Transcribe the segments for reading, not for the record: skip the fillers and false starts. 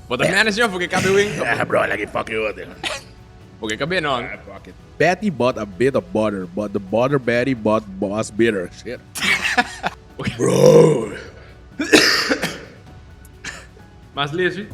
Bo ta manager of ke kabe win? Yeah, bro, like fuck you. Porque kabe no. Ah, fuck it. Betty bought a bit of butter, but the butter Betty bought was bitter. Shit. Bro. Mas lechi.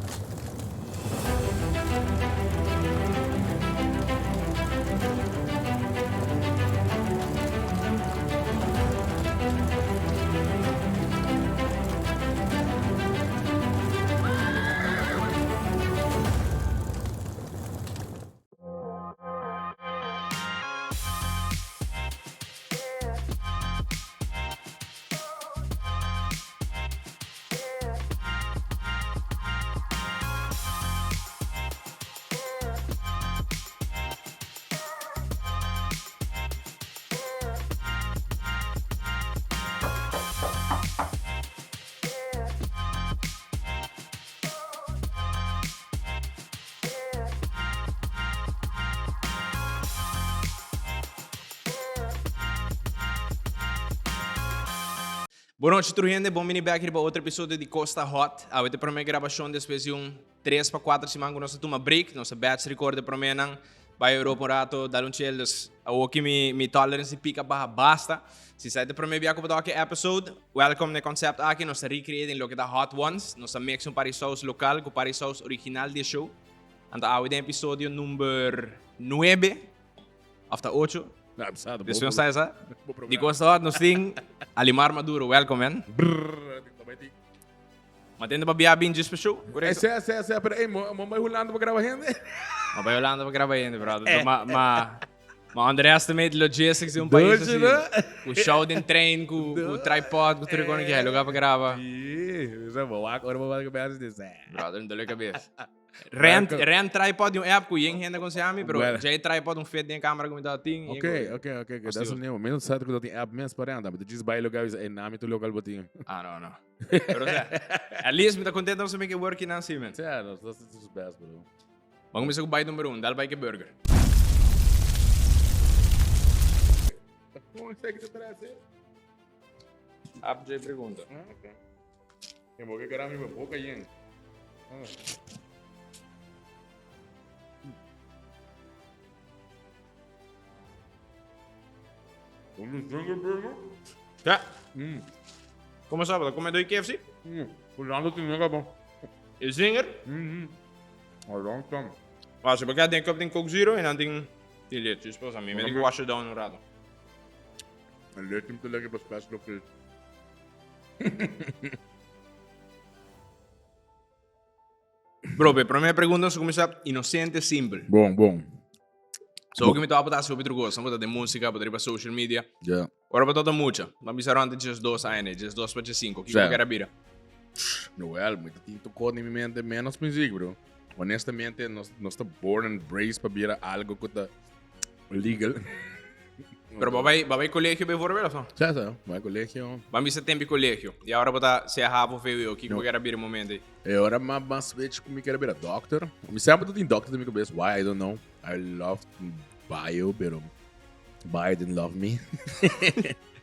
Bon nochi tur hende, bon bini bek riba otro episodio di Costa Hot. Awe ta e prome grabacion despues di un tres pa cuatro siman cu nos a tuma break. Nos a batch record e promenan, bay Europa un rato, dal un chill. Dus awoki mi mi tolerance di pica baha basta. Si esaki ta e prome bia cu bo ta wak e episode, welcome na e concept aki. Nos ta recreating loke ta Hot Ones. Nos ta mix un par di saus local cu par di saus original di e show. Anto awe den episodio number nuebe of ta ocho. Despues nos ta esa. Di Costa Hot nos tin Alimar Maduro. Welcome man. Ma tende pa bia bin djis pa show, correcto? Ese, ese, ese, pero ey, mo, mo bai Hulanda pa graba hende. Mo bai Hulanda pa graba hende, brother. Ma, ma, ma underestimate logistics di un país Doce, así. no? Cu show den train, cu, cu tripod, cu tur e que lugar pa graba. Sí, ese, bo wak, ora bo wak cabeza, dice. Brother, un dolor de cabeza. Rent, rent tripod di un app ku yen hende aconseha mi, pero Bueno. ya e tripod un fit den camera ku mi ta tin. Ok, ok, ok, ok. Dat is een nieuwe. Menos sabe que dat die app mes pa renta. Maar just bij lokaal is een naam tu local botin. Ah, no, no. Pero sea, at least mi ta contento mi ke working aan si, man. Ja, dat dat is het best, bro. Ban kuminsa ku bite number 1, dal bai ke burger. Kon esaki ta trese? App dje pregunta. Ah, ok. E bo ke kara mi boka yen. Un zinger burger? Ja. Como sabe, da come doi KFC? Fernando tin nega bon. E zinger? A long time. Maar se bekend den cup tin Coke Zero en dan tin tin leche. Dus pas a mi, me wash it down un rato. En leche te lekker pa special occasion. Bro, pe prome pregunta nos cuminsa inocente simpel. Bon, bon. So que mi taba ta hopi truco, sa de música, bo riba social media. Ja. Ora bo tata mucha. Ma bisa rond de 12 aña, 12 pa 15. Kiko Ja. kera bira? Noel, mi ta tin tocó den mi mente menos muziek, bro. Honestamente, nos, nos ta born and raised pa bira algo ku ta legal. Pero bo bai, bo bai colegio bijvoorbeeld of no? Ja, ja, bai colegio. Ban bisa tempo colegio. Y ahora bo ta sea havo VWO, kiko No. bo kera bira momento aí? E ora ma ma switch ku mi kera bira doctor. Mi sempre tin doctor den mi cabeza. Why? I don't know. I love bio, pero bio didn't love me.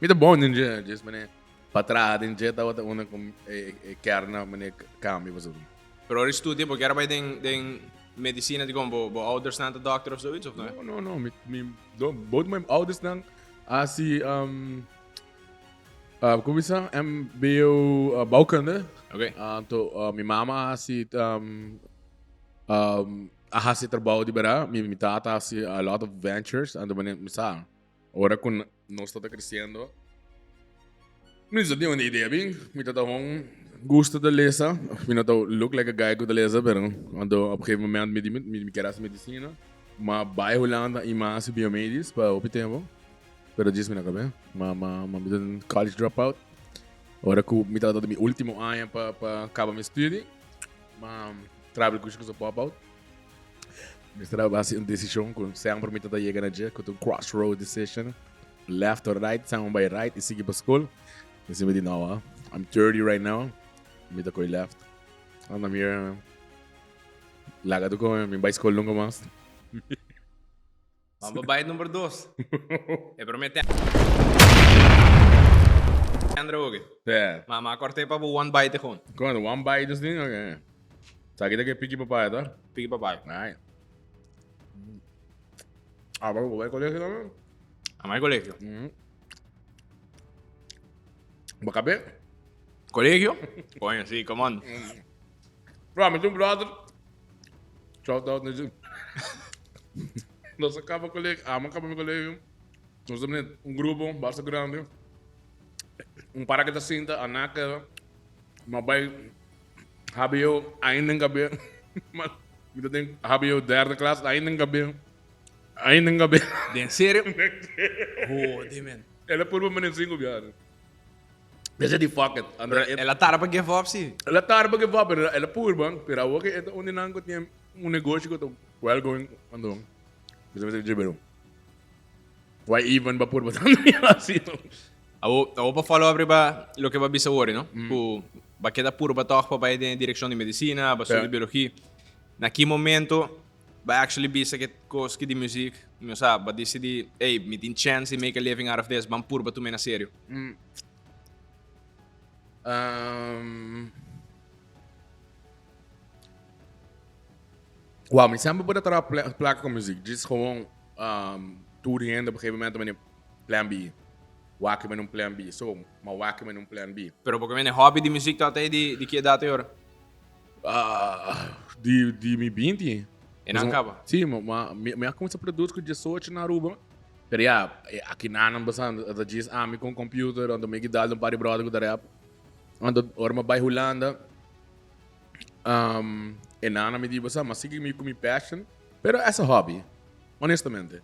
mi ta bon den dje, djes mane pa traha den dje tabata una ku e, e kerna mane cambio pasobra. Pero ora studia, bo kera bai den, den medicina di kon bo, bo ouders nan ta doctor of zoiets of no? No, no, no. Mi, mi, do, both mijn ouders dan hasi um, uh, como bisa? MBO uh, bouwkunde. Oké. Uh, to, uh, mi mama hasi um, um, a hasi trabou di bera. Mi, mi tata hasi a lot of ventures. Ando mane, mi sa. Ora ku nos ta creciendo, mi no tin un idea bin. Mi ta un gusto de lesa. Mi no ta look like a guy ku ta lesa, pero ando op gegeven moment mi di mi, mi kier hasi medicina. Ma bai Hulanda i mi hasi biomedisch pa hopi tempo. Pero djis mi no kabe. Ma ma ma mi ta un college dropout. Ora ku mi tabata den mi ultimo aña pa pa kaba mi studie, ma travel kushi ku sa pop out. Mester a hasi un decision ku semper mi ta yega na dje, ku ta un crossroad decision. Left or right, semper bai right i sigui pa skol. Mi siempre di no, ah, I'm 30 right now. Mi ta koi left. And I'm here. Laga tu kome, mi bai skol nunca mas. Vamos pa bite number dos. E prome te Andro oke. Yeah. Ma ma korte pa bo one bite gewoon. Kon, one bite dus ding? Okay. Sa ki ta ke piki papaya ta? Piki papaya. Right. Ah, pero bo bai colegio tambe? A bai colegio. Bo kabe? Colegio? Coño, sí, come on. Bro, mi tin un brother. Shout out na dje. Nos a kaba colegio, amo a kaba mi colegio. Nos ta un grupo basta grandi. Un para ke ta sinta, a naka. Ma bai HBO ainda en kabé. Mi ta den HBO derde klas ainda en kabé. Ainda en kabé. Den serio? Jode man. El a purba menen cinco biaha. Desde di fuck it. Pero el a tarda pa give up si. El a tarda pa give up, pero el a purba. Pero awor ke e ta un di nan ku tin un negoshi ku ta well going anto mi ta bisa dje pero why even bo a purba tantu asina. Awor, awor pa follow up riba loke bo a bisa awor, no? Ku bo a keda purba tòg pa bai den e direkshon di medisina, bo a studia biologia. Na ki momento bo a actually bisa ke kos ki di muzik, mi sa, bo a disidi, ey, mi tin chance di make a living out of this, ban purba tum'e na serio? Wow, mi semper por a traha plaka ku muzik, djis gewoon tur hende op un gegeven momento mane Plan B. Wak men un plan B. So, ma wak men un plan B. Pero porque men hobby di muziek dat di di ki edad ora? Ah, di di mi 20. En dan caba? Sí, ma, ma mi, mi a comienza produce cu 18 na Aruba. Pero ja, aki nanan basan, dat djis ami con computer, anto mi dal un par di brother cu ta rap. Anto ora mi bai Hulanda, um, e nana mi di basan, ma sigui mi cu mi passion, pero as a hobby. Honestamente.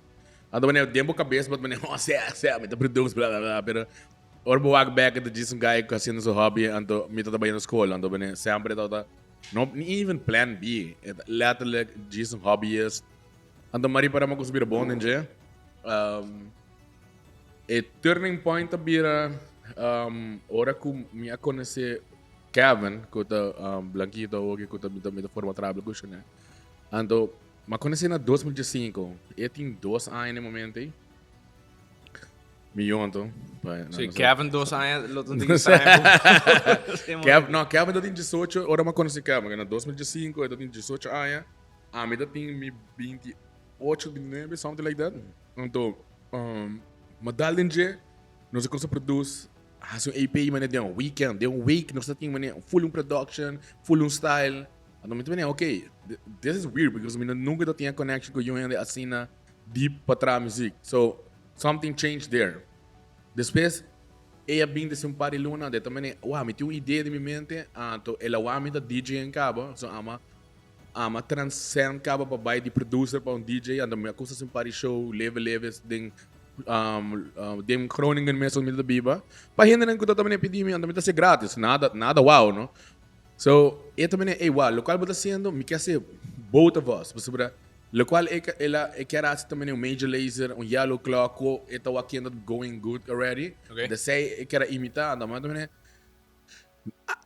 Anto wanneer den bo cabes bo ta manera, oh sea, sea, mi ta produce, bla, bla, bla. Pero ora bo wak back ta djis un guy cu haciendo su hobby, anto mi ta bayendo school, anto wanneer semper e ta, no, ni even plan B, e ta letterlijk djis un hobbyist. Anto mari para mi a cuminsa bira bon den dje. Um, e turning point ta bira um, ora cu mi a conoce Kevin, cu ta um, blanquito awo, cu ta mi ta mi ta forma trabel cu Chanel. Anto M'a konosé na 2015. E tin dos aña na e momento ei. Mi yonto. Sí, Kevin dos aña lo tin que extraño. Kevin, no, Kevin ta tin 18, ora m'a konosé Kevin, na 2015 e ta tin 18 aña. Ami ta tin mi 28, 29, something like that. Anto, um, m'a dal den dje, nos a kuminsá produce, hasi un EP manera den un weekend, den un week nos ta tin manera full un production, full un style. Anto mi ta bini, ok, this is weird because mi nunca ta tin connection cu un hende asina deep pa traha muziek. So, something changed there. Despues, ey a bin desi un par di luna, anto e ta bini, wow, mi tin un idea den mi mente, anto el a wou mi ta DJ en caba, so ama, ama transcend caba pa bay di producer pa un DJ, anto mi a cuminsa haci un par di show leve leve den, um, den Groningen mes unda mi ta biba, pa hendenan cu ta bini pidi mi, anto mi ta haci gratis, nada, nada wow, no. So, e ta mene, ey, wou, locual bo ta haciendo, mi kier haci both of us, pasobra locual e, el a, e kier haci ta mene un Major Lazer, un Yellow Claw, cu e ta wak kende going good already, Okay. de esey e kier a imita, anto mi ta mene,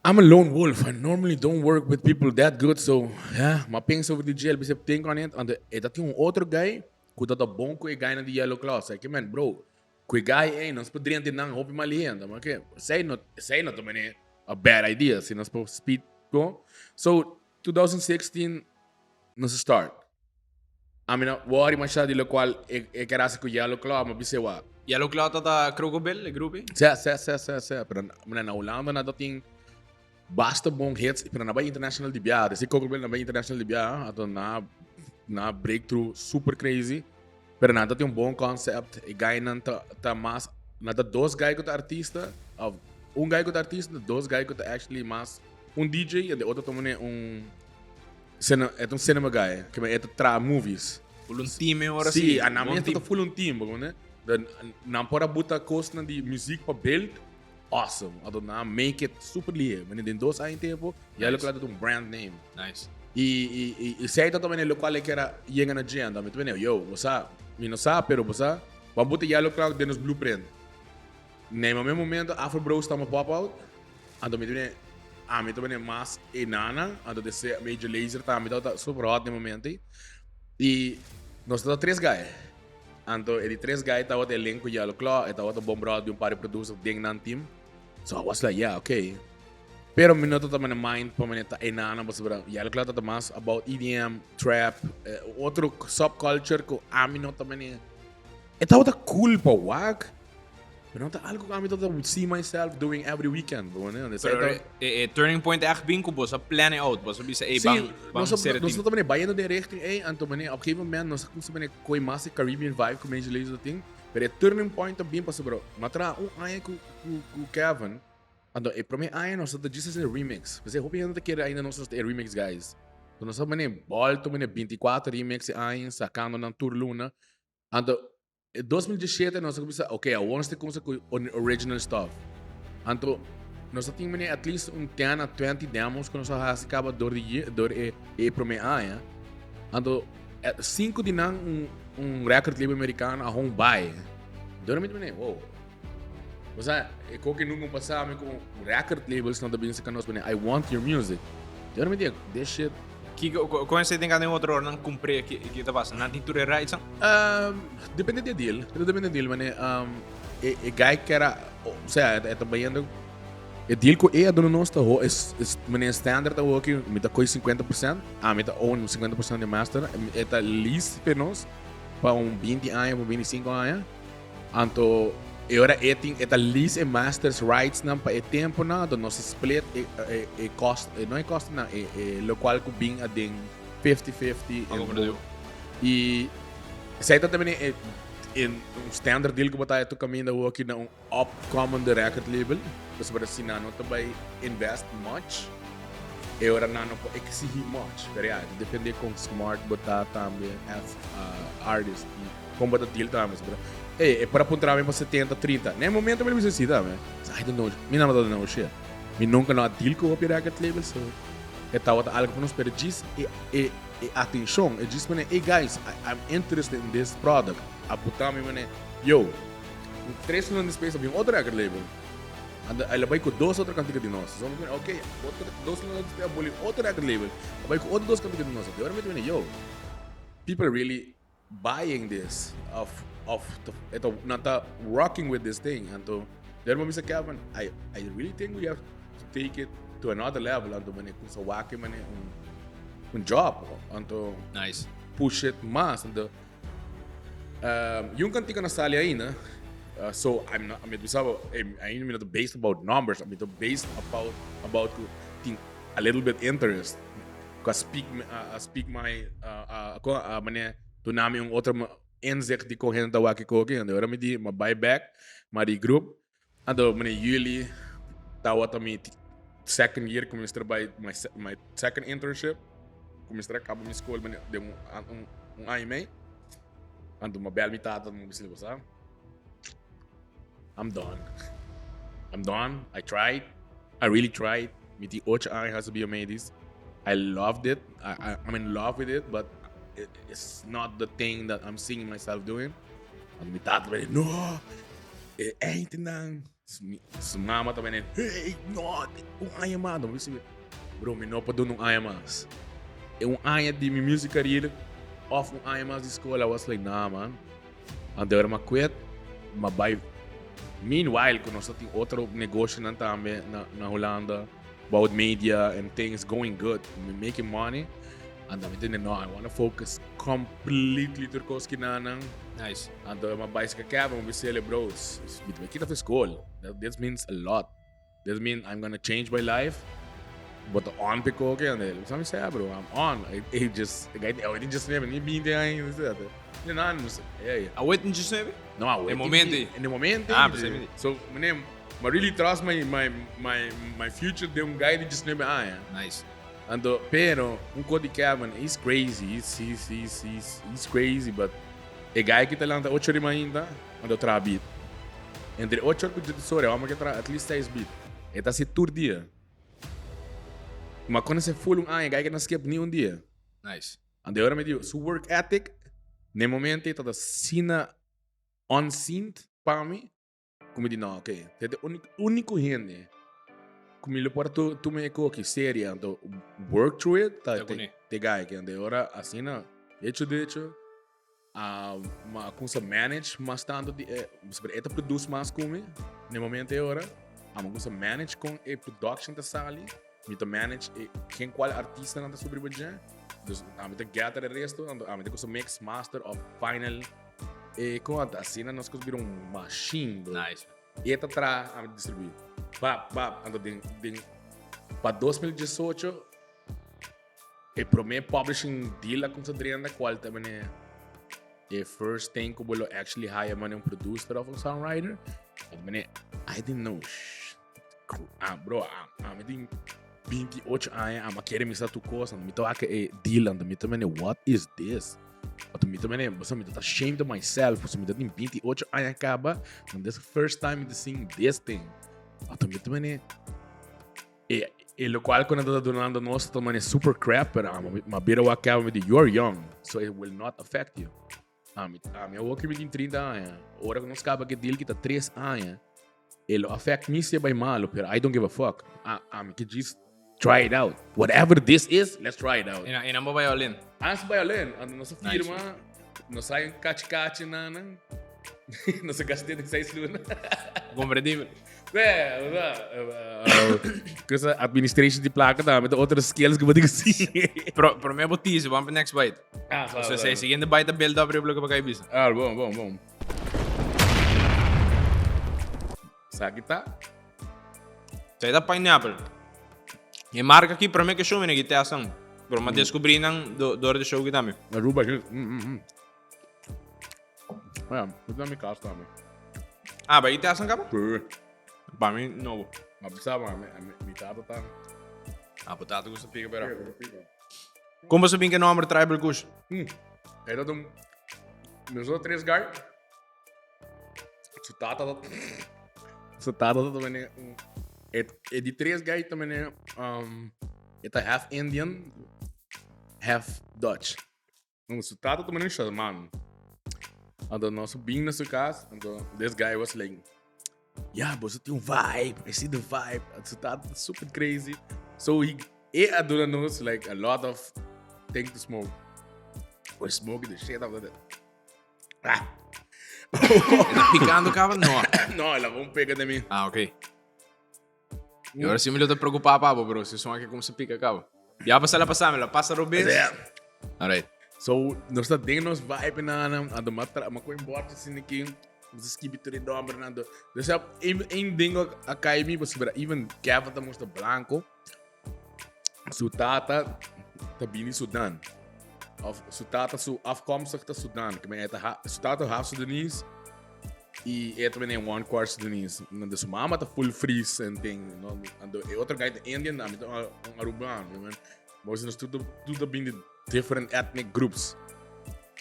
I'm a lone wolf, I normally don't work with people that good, so, yeah, m'a pensa over di dje, el bisa think on it, anto e ta tin un otro guy cu ta ta bon cu e guynan di Yellow Claw, sa ke men, bro, Cu e guy ey nos por drenta nan hopi mal hende, ma ke esey no esey no ta mene a bad idea si nos por speed go. So 2016 nos a start. Ami no worry masha di locual e e ker haci cu Yellow Claw, mi a bisa wak. Yellow Claw ta ta Crocobel, e grupo ey? Sè sè sè sè sè, pero na na Hulanda nan ta tin basta bon hits, pero nan a bay international di biaha. Desi Crocobel nan a bay international di biaha, anto nan nan a breakthrough super crazy. Pero nan ta tin un bon concept, e guynan ta ta mas, nan ta dos guy cu ta artista, of un guy cu ta artista, dos guy cu ta actually mas un DJ en de otro ta mane un cine, e ta un cinema guy, ke men e ta traha movies. Full un team e ora si. Si, a nan bon mes ta team. full un team, bo comprende? Dan nan por a buta cosnan di muziek pa beeld, awesome. Anto nan a make it super lihe, mane den dos aña tempo, ya Nice. loke ta un brand name. Nice. Y, y, y, y sei ta también locual e kier a yega na dje, anto mi ta bini, yo, bo sa, mi no sa, pero bo sa, bo a buta Yellow Cloud den nos blueprint. Na e mame momento Afro Bros tama pop out, anto mi ta bini, ami ta bini mas e nana, anto de se Major Lazer tambe tabata super hot na e momento ei. Y nos tabata tres guy. Anto e di tres guy tabata e link cu Yellow Claw, e tabata bon brother di un par di producer den nan team. So I was like, yeah, okay. Pero mi no ta mane mind pa mane ta enana pasobra Yellow Claw ta mas about EDM, trap, eh, otro subculture ku ami no ta mane. E tabata cool pa wak, pero no ta algo ku ami ta see myself doing every weekend. Bo mane? Pero e, e turning point echt bin ku boso plan it out, boso bisa ey Sí, ban ban nos, ser nos team. ta mane bayendo den richting ey, anto mane op gegeven moment nos a kumsa mane koy mas e Caribbean vibe ku Major Lazer tin, pero e turning point ta bin pasobra mi a traha un aña ku ku ku Kevin. Anto e prome aña nos ta djis hasi remix. P'esei hopi hende ta kere ainda nos ta e remix guys. So nos ta mane bolto mane 24 remix e aña sacando nan tur luna. Anto e 2017 nos a cuminsa ok awor nos ta cuminsa cu original stuff. Anto nos ta tin mane at least un 10 a 20 demos cu nos a hasi caba door di year door e e prome aña. Anto cinco di nan un un record label americano a hon bay. Door mi ta mane wow. O sea, e koke nunca un pasa mi con record labels no ta bin saca nos bene I want your music. Yo no me diga, this shit. Kiko, con esei tin den otro nan compré ki ki ta pasa? Nan tin tur e rights nan? Um, depende di deal. Depende di deal, mane um, e, e guy que era, o sea, e ta bayendo e deal ku e a duna nos ta ho es, es mane standard ta ho ki mi ta koi 50%, a mi ta own 50% di master, e ta lease pe nos pa un 20 aña, pa 25 aña. Anto e ora e tin e ta lease e masters rights nan pa e tempo nan anto nos a split e e e cost e no e cost nan e e locual cu bin aden 50 50 Algo por deu. Y esey ta también e e un standard deal cu bo ta tu caminda hoki na un upcoming de record label pasobra si nan no ta bay invest much e ora nan no por exigi much pero ya ta depende con smart bo ta tambe as a artist y Kon bo ta deal tambe? Pero, ey, e por a puntra mi pa 70, 30. Na e momento mi lo bisa si tambe. I don't know. Mi no ta know shit. Mi nunca no a deal cu hopi record label, so e tabata algo pa nos, pero djis e, e, e atencion, e djis mane, hey guys, I, I'm interested in this product. A buta mi mane, yo, tres luna despues a bin otro record label. Anda, el a bai cu dos otro cantica di nos. So, mi mane, okay, otro, dos luna despues a boli otro record label. A bai cu otro dos cantica di nos. Anto, ahora mi ta mane, yo, people really buying this of of e ta nan ta rocking with this thing anto der mi bisa Kevin I I really think we have to take it to another level anto mane kusa wak mane un un job anto nice push it mas anto um, yung kantika na sali ainda uh, so I'm not I'm bisa ainda mi not based about numbers I'm not based about about to think a little bit interest Ku a speak a speak my a kon a mane duna mi un otro inzicht di kon hende ta wak e koki anto ora mi di mi a bai bek mi a regroup anto mane juli tawata mi second year ku mi mester bai my my second internship ku mi mester a kaba mi skol mane den un un aña i mei anto mi a bel mi tata mi a bisa bo sa I'm done I'm done I tried I really tried Mi tin ocho aña hasi biomedisch. I loved it. I, I, I'm in love with it, but it, it's not the thing that I'm seeing myself doing. And mi tata bene, no, e eindnan. Su mama ta bene, hey, no, un aña mas. No, mi bro, mi no por doen un aña mas. E un aña di mi music career of un aña mas di school, I was like, nah, man. Anto ora m'a quit, m'a bai. Meanwhile, ku nos ta tin otro negoshonan tambe na, na Hulanda, about media and things going good, we making money. Anto mi tende, no, I wanna focus completely tur kos kinanan. Nice. Anto m'a bai ska Kevin, mi bis'é, bro, mi ta bai kita for school. This means a lot. This mean I'm gonna change my life. But the on pick okay and then sabi say bro, I'm on. It, it just it it just never ni binte años ni nada, no sé. Hey. A wait just never? No, a wait. En momento. En el momento. Ah, pues sí. So, meneer, I really trust my my my my future de un guy die just never aña. Nice. Anto, pero un Cody Kevin, he's crazy. He's he's he's he's, he's crazy, but e guy que ta lanta 8 ori mainta, anto traha beat. Entre 8 or ku 10 ori, amo ke traha at least 6 beat. E ta hasi tur dia. Ma kon esei full un aña, guy ke no skip ni un dia. Nice. Anto e ora mi di, su work ethic, n'e momento ei tabata asina unseen pa mi, ku mi di no, ok, te e único hende ku mi lo por tuma e koki serio, anto work through it, ta te guy ke. Anto e ora asina, hecho derecho. Ma a kumsa manage mas tanto di e, pasobra e ta produce mas ku mi na e momento e ora. Amo gusta manage con e production ta sali. Mi ta manage e ken cual artistanan ta subi riba dje. Dus ami ta gather e resto, anto ami ta gusta mix, master of final e con anto asina nos cos bira un machine, bro. Nice. E ta traha, ami ta distribui. Bap, bap, anto den den pa 2018 e prome publishing deal a kumsa drenta cual ta mane e first thing ku bo lo actually hire mane un producer of un songwriter. Anto mane I didn't know sh. Ah, bro, ami tin 28 aña, ama kere mi sa tu cosa, mi ta wak e deal, anto mi ta mene, what is this? Anto mi ta mene, basta mi ta ashamed of myself, pasobra mi ta tin 28 aña kaba, and this first time mi ta seeing this thing. Anto mi ta mene, e, e locual ku nan ta dunando nos ta mene super crap, pero ama, ma bira wak kaba mi di, you're young, so it will not affect you. Ami, ami awor ku mi tin 30 aña, ora ku nos kaba ke deal ki ta 3 aña, E lo affect mi si e bai malo, pero I don't give a fuck. A, ami ke just try it out. Whatever this is, let's try it out. E nan, e nan bo bai all in. Ans bai all in. Anto nos a Nice. firma, nos hay un kachi kachi na nan. Nos a gasta den seis luna. Comprendí. Sí, Cosa administration di placa tambe, ta otro skills ku bo tin ku siña. Pro, promé bo tease, ban pa next bite. Ah, O sea, si e siguiente bite ta build up riba loke bo kai bisa. Ah, bon, bon, bon. Esaki ta. Esaki ta pineapple. E marca aki prome ke show mi ki testan. Pero ma descubrí nan door de show ki tambe. Aruba ki. Mm, mm, mm. Ja, dit na mi kas tambe. Ah, ba i testan kaba? Sí. Pa mi nobo. Ma bisa ma mi, mi tata ta. Ah, bo tata gusta pica pero. Kon boso bin ke nomber Tribal Kush? Mm. E ta un Nos tres guy. Su tata ta su tata ta también un e, e di tres guy también um, e ta half Indian, half Dutch. No, su tata también un shaman. Anto nos bin na su cas, anto this guy was like, yeah, boso tin un vibe, I see the vibe. Su tata super crazy. So he e a duna nos like a lot of thing to smoke. We're smoking the shit out of it. Ah. Picando caba? No. No, el a un pega de mi. Ah, ok. Y ahora sí me lo te preocupa, papo, bro. Si son aquí como se pica, cabo. Ya pasa la pasame, la pasa robes. Yeah. All right. So, nos ta den nos vibe na na, ando ma tra, ma koen bordje sin aki, nos a skibi tur e nomber na ando. Dus ja, een, een ding ook a kai mi, pasobra even Kevin ta mostra blanco, su tata ta bini Sudan. Of su tata su afkomstig ta Sudan, ke men e ta ha, su tata half Sudanese y e ta bini one kwart Sudanese. Ando su mama ta full Fries en ting, no? Ando e otro guy ta Indian, ami ta un Arubano, you know? Mos nos tur ta, tur ta bini different ethnic groups.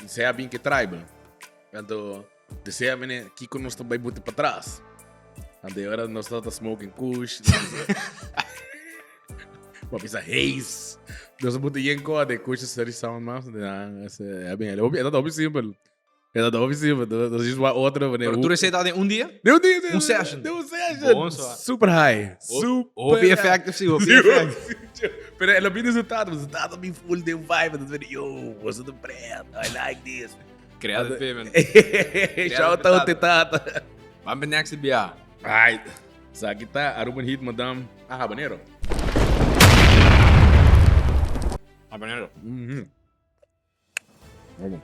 Sea bin ke tribal. Anto, desea mene, kiko nos ta bai buti patras. Anto, e ora nos ta smoking kush. Bo bisa haze. Nos a buti yen ko de kush seri sound mas. É bem, é hopi simpel. É hopi simpel. Nos is wa otro. Pero tu receta den un dia? De un dia. Un session. De un session. Bon so. Super high. Super. Hopi effective, sí, hopi effective. Pero el a bin resultado, resultado bin full de vibe. Dat ben, yo, was het een pret. I like this. Create payment. Shout out te tata. Ban be next bia. Right. Sa kita Aruban Heat Madame. Ah, habanero. Habanero. Vamos.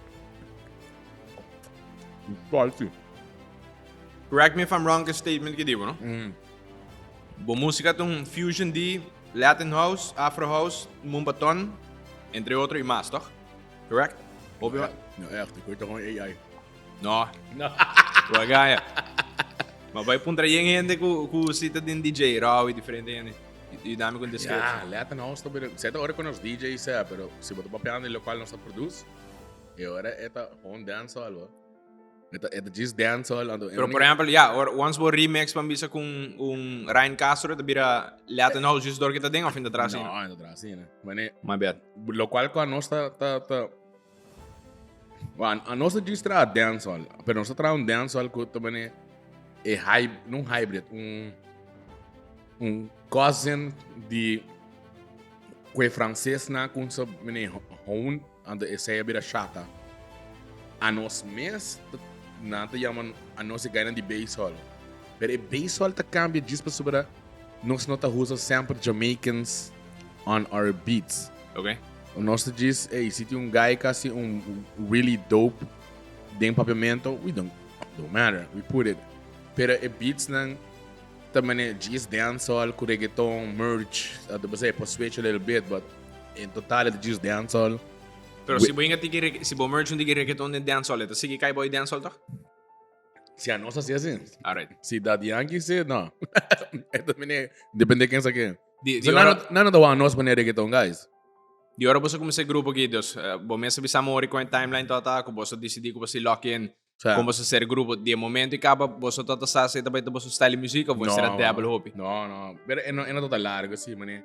Spicy. Correct me if I'm wrong, ke statement ke dibo, no? Bo música ta un fusion di Latin house, Afro house, Mumbaton, entre otro y mas, toch? Correct? Hopi No, no, echt. Ik weet toch gewoon AI. No. No. Bo gaya. Maar bai puntra yen hende ku ku sita den DJ, Rao y diferente hende. Y dame con description. Ja, Latin house ta bira. Zeta ora con nos DJ sea, pero si bo ta papiando di locual nos ta produce, e ora e ta gewoon dancehall, bo. E ta, e ta just dancehall. Anto, Pero por ejemplo, ja, or, once bo remix pan bisa con un Ryan Castro, ta bira Latin house just door que ta den of in de atrás? No, in de atrás, sí, no. Mane, My bad. Locual cu anos ta, ta, ta, Bueno, anos ta just traha dancehall, pero nos ta traha un dancehall cu ta mane e hy, no un hybrid, un un cousin di cu e francesnan cu sa mane houn, anto esey a bira shata. Anos mes ta, nan ta yama anos e guynan di basehall. Pero e basehall ta cambia djis pasobra nos no ta usa semper Jamaicans on our beats. Nos ta djis, ey, si tin un guy cu haci un really dope den papiamento, we don't, don't matter, we put it. Pero e beatsnan ta mane djis dancehall cu reggaeton merge, ta bisa e por switch a little bit, but en total e ta djis dancehall. Pero si bo hinga tiki, si bo merge un tiki reggaeton den dancehall, e ta sigui cay bo e dancehall toch? Si a nos hasi así. Alright. Si Daddy Yankee sí, no. Esto mene, depende ken sa ken. Di, So, di ora, nano, nano ta wan nos manera reggaeton, guys. Di ora boso kuminsá e grupo aki, dus eh, bo mes a bisa mori kon e timeline tabata, ku boso disidí ku boso lock in, Sa. kon boso ser grupo. Di e momento i kaba boso tabata sa si e ta bai ta boso style di muzik of boso era dabble hopi? No, no. Pero e no, e no tabata largo así, mane.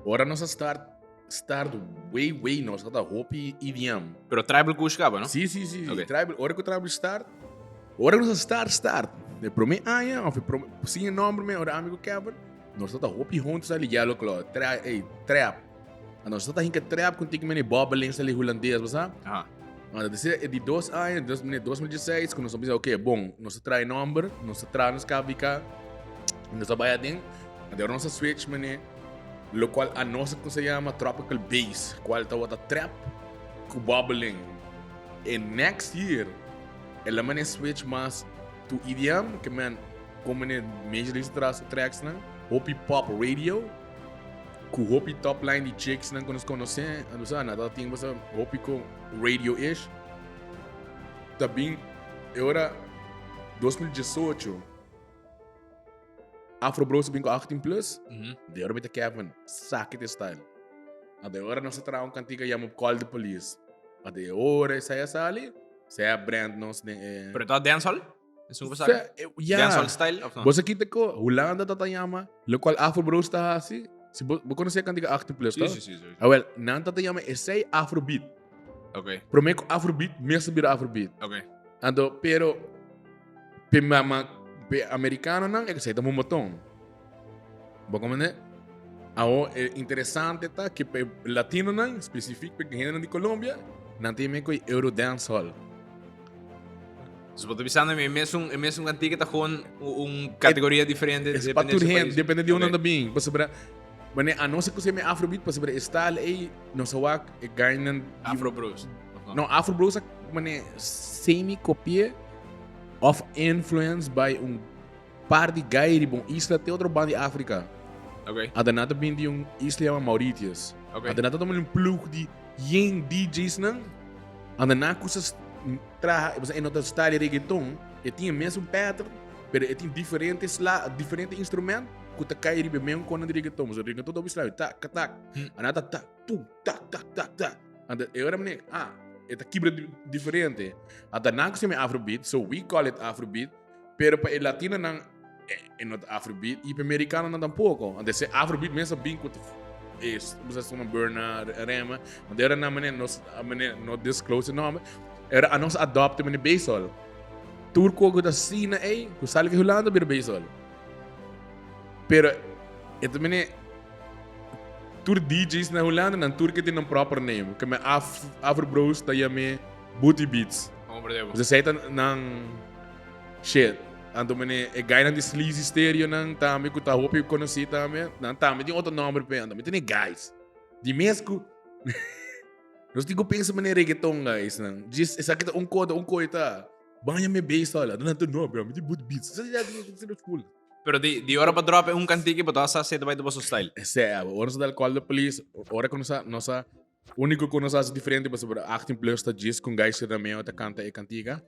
Ora nos a start, start way, way, nos tabata hopi EDM. Pero Tribal Kush kaba, no? Sí, sí, sí. Ok. Tribal, ora ku Tribal start, ora ku nos a start, start. E promé aña, of e promé, sin e nomber me, ora ami ku Kevin, nos tabata hopi huntu sa li Yellow Claw, tra, ey, trap. Anto nos tabata hinka trap ku tiki mene bobbeling sa li hulandes, bo sa? Aha. Anto disi e di dos aña, dos mene 2016, ku nos a bisa, ok, bon, nos a traha e nomber, nos a traha nos KVK, nos a bai aden, anto ora nos a switch mene, lokual a nos a kusa yama Tropical Bass, kual tabata trap ku bobbeling. E next year, el a mene switch mas to EDM, ke men kon mene Major Lazer traha su tracks nan, hopi pop radio. Ku hopi top line di chicks nan ku nos konosé, anto sa nan ta tin basta hopi ku radio-ish. Ta bin e ora 2018 Afro Bros a bin ku 18 plus, de ora mi ta Kevin, saki te style. Anto e ora nos a traha un kantika yama Call the Police. Anto e ora esei a sali, esei a brand nos den e. Pero ta dancehall? Esun ku sabi? Ja. Dancehall style of no? Bo sa kita ko Hulanda ta ta yama, lokual Afro Bros ta hasi. Si bo, bo konosé kantika 18 plus, Sí, toch? sí, sí, sí. Ah, wel, nan ta ta yama esei Afrobeat. Ok, Promé ku Afrobeat mes a bira Afrobeat. ok. Anto, pero pe mama, pe americanonan esei ta momotón. Bo komprendé? Awo, e interesante ta ke pe latinonan, spesifik pe hendenan di Colombia, nan ta yama e koe Euro Dancehall. Dus bo ta bisando mi e mesun, e mesun kantika ta gewoon un kategoria diferente Es pa depende tur di su hende, país. depende di unda Ok. nan ta bin. Pasobra, wanneer anos a kusé me Afrobeat, pasobra e style ei, nos a wak e guynan di Afro Bros. Of no? No, Afro Bros a wanneer semi kopié of influenced by un par di guy riba un isla te otro banda di Afrika. Ok. Ata nan ta bin di un isla yama Mauritius. Ok. Ata nan ta tuma un ploeg di yen DJs nan. Anda nan kusa traha, e no ta style reggaeton, e tin e mesun pattern, pero e tin diferente sla, diferente instrument ku ta kai riba e mesun kona di reggaeton. So reggaeton ta hopi sla, tak, tak. Anda ta tak, pum, tak, tak, tak, tak. Anda e ora mane, ah, e ta kibra diferente. Ata nan ku se Afrobeat, so we call it Afrobeat. Pero pa e latinonan e no ta afrobeat y pa e mericanonan tampoco. Antes e afrobeat mes a bin cu e bo sa Burna, Rema. Anto era nan manera nos manera no disclose e nomber. Era a nos adopt mane baseball. Tur cu ta asina ey cu sali di Hulanda bira baseball. Pero e ta mane tur DJ's na Hulanda nan tur ke tin nan proper name. Ke me Afro Bros ta yame Booty Beats. Pues esey ta nan shit. Anto mene e guynan di Sleazy Stereo nan tambe ku ta hopi konosí tambe, nan tambe tin otro nomber p'e. Anto mi tene guys. Di mes ku nos tin ku pensa mene reggaeton guys nan. Djis esaki ta un koda un koe ta. Baña mi bass hola. Nan ta no bro, mi tin booty beats. Esaki ya tin cool. Pero di di ora pa drop e un kantiki bo ta sa si e ta bai ta boso style. Esei, ora nos a dal call the police, ora ku nos a nos a Único ku nos hasi diferente pasobra 18 plus ta djis ku guys Romeo ta kanta e kantiga.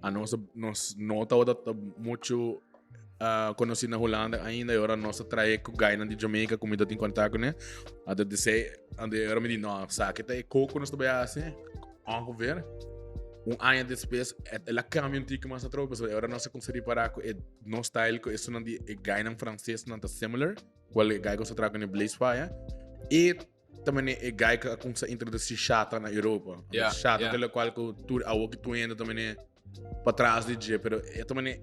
A nos nos no tabata ta mucho uh, konosí na Hulanda ainda y ora nos a trae ku guynan di Jamaica ku mi ta tin kontak kuné. Anto dise anto ora mi di no sa ke ta e koko nos ta bai hasi ongeveer un aña despues el a cambia un tiki mas atrobe pasobra ora nos a kumsa ripará ku e nos style ku esunnan di e guynan francesnan ta similar kual e guy ku nos a traha kuné Blaze Fire e Ta mane e guy ku a kumsa introdusi shata na Europa. Yeah, shata yeah. te lokual ku tur awo ki tuendo ta mane patras di dje, pero e ta mane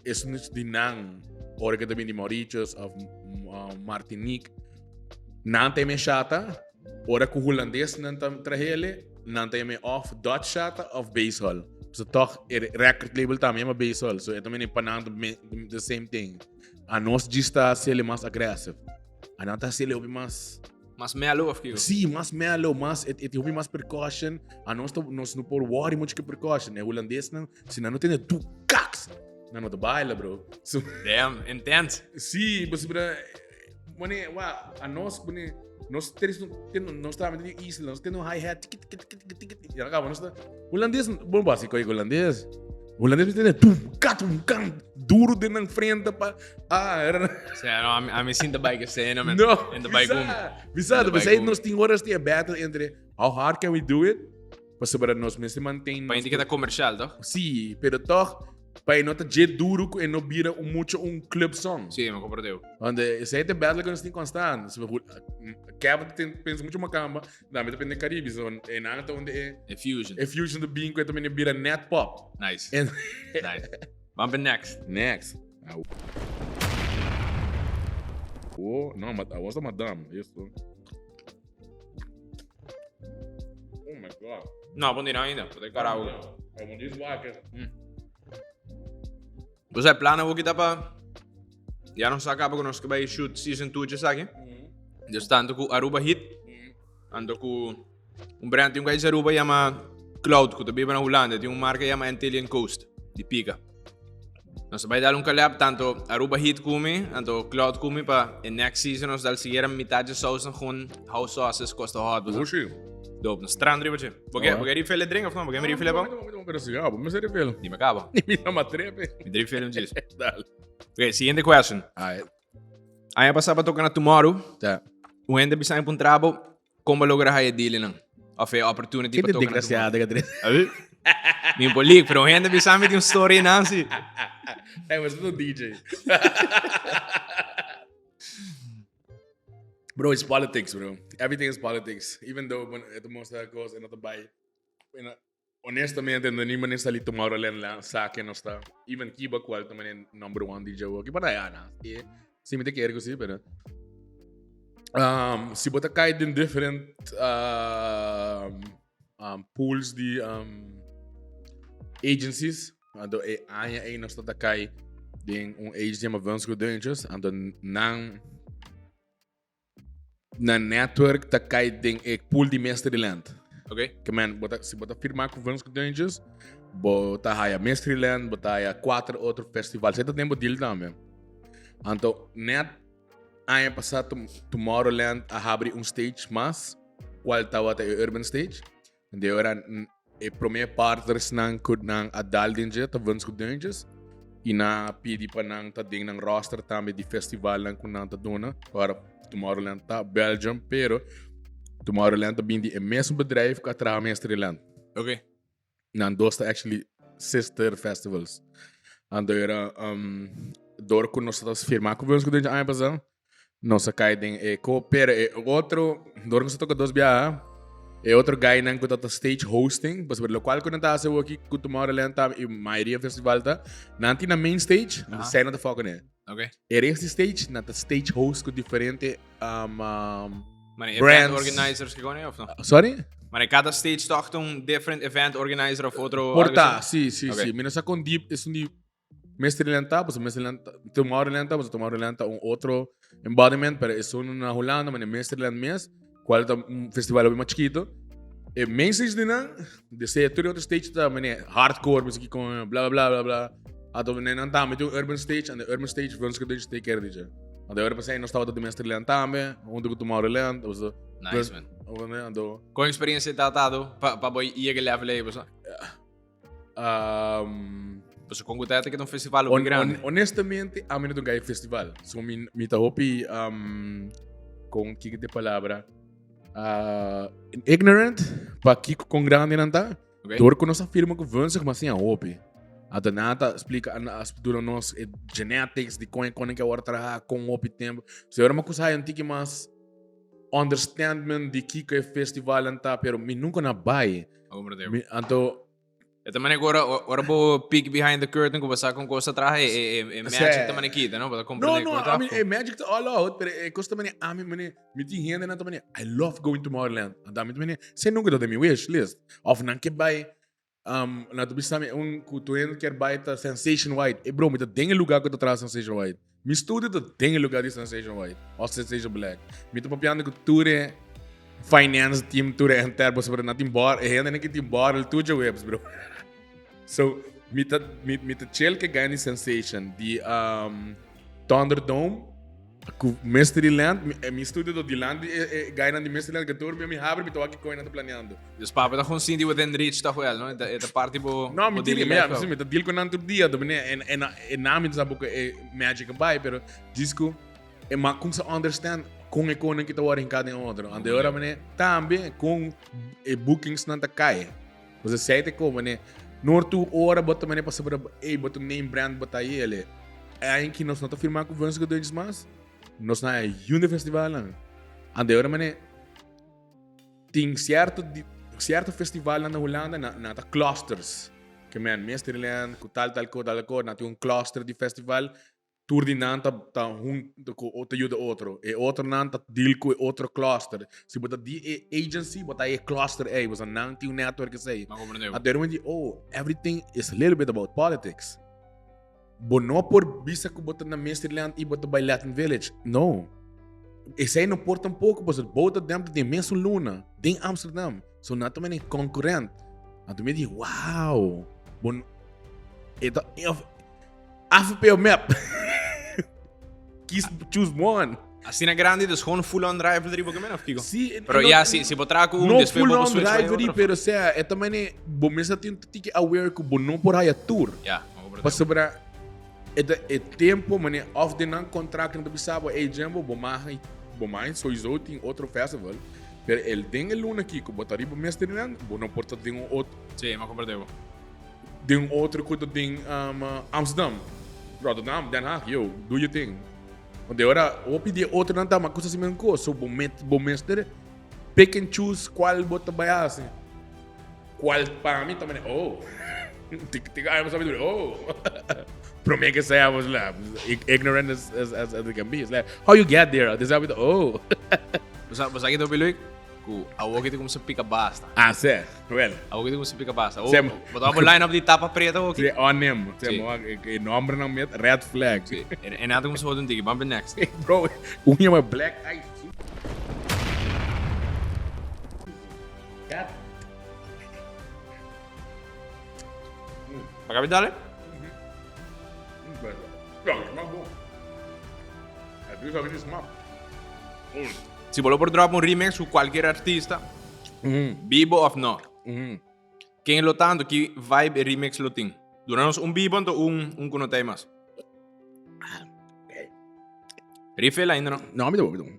es un di nan ora ke ta bin di Mauritius of Martinique. Nan ta yama shata, ora ku hulandes nan ta trahele, nan ta yama of Dutch shata of basehall. So toch e record label tambe yama Basel. So e tambe pa nan the same thing. A nos djis ta haciele mas aggressive. A nan ta haciele hopi mas... Mas mellow of kiko? Sí, mas mellow, mas e, e hopi mas percussion. A nos ta, nos no por worry mucho ke percussion. E holandesnan, si nan no tende tu kaks, nan no ta baila, bro. So, Damn, intense. Sí, pasobra, Mane, wa, a nos, mane, nos tres, nos ta di isla, nos tiene un hi-hat, tiki, tiki, tiki, tiki, tiki, tiki, ya acaba, nos ta, holandés, bon básico, holandés, holandés tiene tum, kat, tum, kan, duro den nan frente pa, ah, era, Sea, no, a mi sinta bai que cena, man. No, En de bai gumi. bisa, En de bisa, bai gumi. nos tin horas tin battle entre how hard can we do it, pasobra nos mester manten Pa nos gente que ta comercial, toch? Sí, pero toch, pa e no ta dje duro ku e no bira un mucho un club song. Sí, me comprendeu. Want esei ta battle ku nos tin constant. So, Kevin tin pensa mucho makamba, na mi ta pensa Caribe, so e nan ta unda e E fusion. E fusion ta bin ku e ta bira net pop. Nice. En Nice. Ban pa next. Next. Oh, no, ma awo ta madam. Esto. Oh my God. No, bon dina ainda. Pote carajo. Como diz wakker. Pues el plan awo kita pa ya nos acaba con nos que bay shoot season 2 just aki. Dus tanto ku Aruba Hit, tanto ku un brand tin un guy di Aruba llama Cloud, ku ta biba na Hulanda, tin un marca llama Antillian Coast, di pika. Nos ta bay dal un collab tanto Aruba Hit ku mi, tanto Cloud ku mi pa e next season nos dal siquiera mitad dje saus gewoon house sauces Costa Hot. Dushi. Dope, nos tran riba dje. Bo ke, bo ke refill e drink of no? Bo ke mi refill e pa? Pero si bo mester refill. Di me caba. Mi no matrepe. Mi refill un djis. Dale. Ok, siguiente question. Ai. Aña pasá pa toca na Tomorrow. Ta. Un hende bisa mi puntra bo kon bo logra haya deal nan. Of e opportunity pa Kende toca na desgraciado Tomorrow. que tres. Abi? Mi por leak, pero un hende bisa mi tin un story nan si. Hey, was un DJ. Bro, it's politics, bro. Everything is politics. Even though when het mostra cos en dat bij. En honestamente, no ni mané sali Tomorrowland la sa que no está. Even Kiba cual también number one DJ aquí para allá, na. Sí, sí me te quiero sí, pero si bota cai in different pools di agencies, anto e aña ei nos ta cai den un agency llama Vunsko Deuntjes, anto nan na network ta cai den e pool di Mysteryland. Ok. Ke men, bo ta, si bo ta firma ku Vunsko Deuntjes, bo ta haya Mysteryland, bo ta haya kuater otro festival. Esei ta den bo deal tambe. Anto net Aña pasá Tomorrowland a habri un stage mas, cual tabata e Urban Stage. De ora e prome partnersnan cu nan a dal den dje ta Wens cu Deuntjes. Y nan a pidi pa nan ta den nan roster tambe di festivalnan cu nan ta duna. Ora Tomorrowland ta Belgium, pero Tomorrowland ta bin di e mesun bedrijf cu a traha Mysteryland. Ok. Nan dos ta actually sister festivals. Anto era um, door ku nos ta firma ku Wens Kudenche aña pasá, nos a kai den e ko, pero e otro, door ku nos a toka dos biaha, e otro guynan ku ta stage hosting, pasobra lokual ku nan ta hasi awoki ku Tomorrowland ta i mayoria festival ta, nan tin nan main stage, Aha. esei nan ta foka ne. Ok. E rest di stage, nan ta stage host ku diferente um, um, Maar event Brands. organizers que gone of no? Sorry? Maar cada stage toch un different event organizer of otro. Porta, sí, sí, Ok. sí. Mi no sa con deep es un di Mysteryland ta, pues Mysteryland ta, Tomorrowland ta, pues Tomorrowland ta un otro embodiment, pero es un na Holanda, maar Mysteryland mes, cual ta un festival más chiquito. E main stage di nan, de se tur otro stage ta mene hardcore music con bla bla bla bla. Ato mene nan ta met un urban stage en de urban stage vunske dus take care dice. Want de urban stage nos estaba de Mysteryland tambe, hunto con Tomorrowland, was de Nice man. Ando Con experiencia ta tado pa pa boy yega level aí, pues. Pues con que te un festival on, grande. Honestamente, a mi no gai festival. So mi mi ta hopi con kiko de palabra ignorant pa kiko con grande nan ta. Okay. Door ku nos a firma ku Vunzig, mas sin a hopi. Ata nata explica a dura nos e genetics di con con que awor traha con hopi tempo. So era uma cosa un tiki mas understandment di kiko e festival anta, pero mi nunca na bai. Oh, meu Deus. Mi, anto E también ora ora bo peek behind the curtain ku basa con cosa traje e e e magic Sí. también kita, no? Para No, comprender no, con I mean, eh, magic ta all out, pero e cosa también a mi mane, mi tin hende nan también, I love going to Tomorrowland. Anta mi también, se nunca ta den mi wish list. Of nan ke bai. Um, na tu bisa mi un ku tu hen kier bai ta Sensation White. E bro, mi ta den e lugar ku ta traha Sensation White. Mi studio ta den e lugar di Sensation White of Sensation Black. Mi ta papiando ku tur e finance team, tur e enter, pasobra nan tin bor, e hendenan ki tin borrel tur djaweps, bro. So, mi ta, mi, mi ta chill ke guy di Sensation, di um, Thunderdome, ku Mystery Land, mi, eh, mi studio ta dilanti e, e guynan di Mystery Land, kantoor mi, mi habri, mi ta wak ki koe nan ta planeando. Dus papa ta gewoon sinti within reach toch wel, no? E ta, e ta parti bo, No, bo mi daily tiri, mi, life. mi ta deal ku nan tur dia, to bene, en, en, en na mi ta sa boke e magic a bai, pero disco, e ma kun sa understand kon e konen ki ta word hinká den otro. Ante ora mene, tambe kon e bookings nan ta kai. Você sei te como, né? Noor tu ora bota mane pa saber, ei, bota name brand bota aí ele. É aí que nós não tá firmar com Vans Godinhos mas nós não é Junde Festival não. Ande ora mane tin cierto cierto festival na Hulanda na na ta clusters. Que men Meesterland, ku tal tal ko tal ko, na tin un cluster di festival. Tur di nan ta ta hunto ku ta yuda otro. E otronan ta deal ku e otro cluster. Si bo ta di e agency, bo ta e cluster ei. Boso nan tin un network esei. M'a comprende bo. Anto e di, oh, everything is a little bit about politics. Bo no por bisa ku bo ta na Mysteryland i bo ta bai Latin Village. No. Esei no por tampoko, pasobra bo ta dem ta den mesun luna, den Amsterdam. So nan ta mene concurrent. Anto mi di, wow. Bo no, e ta, of, AVP of mep? Kies, choose one. Asina grandi, dus gewoon full on rivalry bo kemen of kiko? Sí, en- Pero en- ja, si, si bo traha ku un, No despues full bo on switch bij rivalry, otro. pero sea, e ta mane, bo mester tin tiki aware ku bo no por haya tur. Ja, ma comprende. Pasobra e ta e tempo mane of den nan contract nan ta bisa bo, ey Jumbo, bo mag bo mag sowieso tin otro festival, pero el den e luna aki ku bo ta riba mester nan, bo no por ta den un otro. Sí, ma comprende bo. Den otro ku ta den Amsterdam, Rotterdam, Den Haag, yo, do your thing. Want de ora hopi di e otronan ta, ma kusa si men kos. So bo met, bo mester pick and choose kual bo ta bai hasi. Kual pa mi ta mane, oh. Tik tik ay sabi oh. Prome que sea was la ignorant as as as, as it can be. It's like how you get there? This is oh. Bo sa, bo sa ki ta hopi leuk? Ku awor ki ta kumsa pika basta. Ah, seh. Wel. Awor ki ta kumsa pika basta. Oh, Sem. bo ta bo line up di tapa preta oki. Si, on him. Si. Sem, e nombre nan met red flag. Si. E, e nada kumsa houden tiki. Bam next. Bro, un yama black ice. Cat. Paka bi dale? Ja, smaakt bon. Het is alweer smaak. Si bo lo por drop un remix ku cualkier artista, bibo of no, ken lo ta anto ki vibe e remix lo tin? Duna nos un bibo anto un un ku no ta ei mas. Refill ainda no? No, mi ta bo, mi ta bo.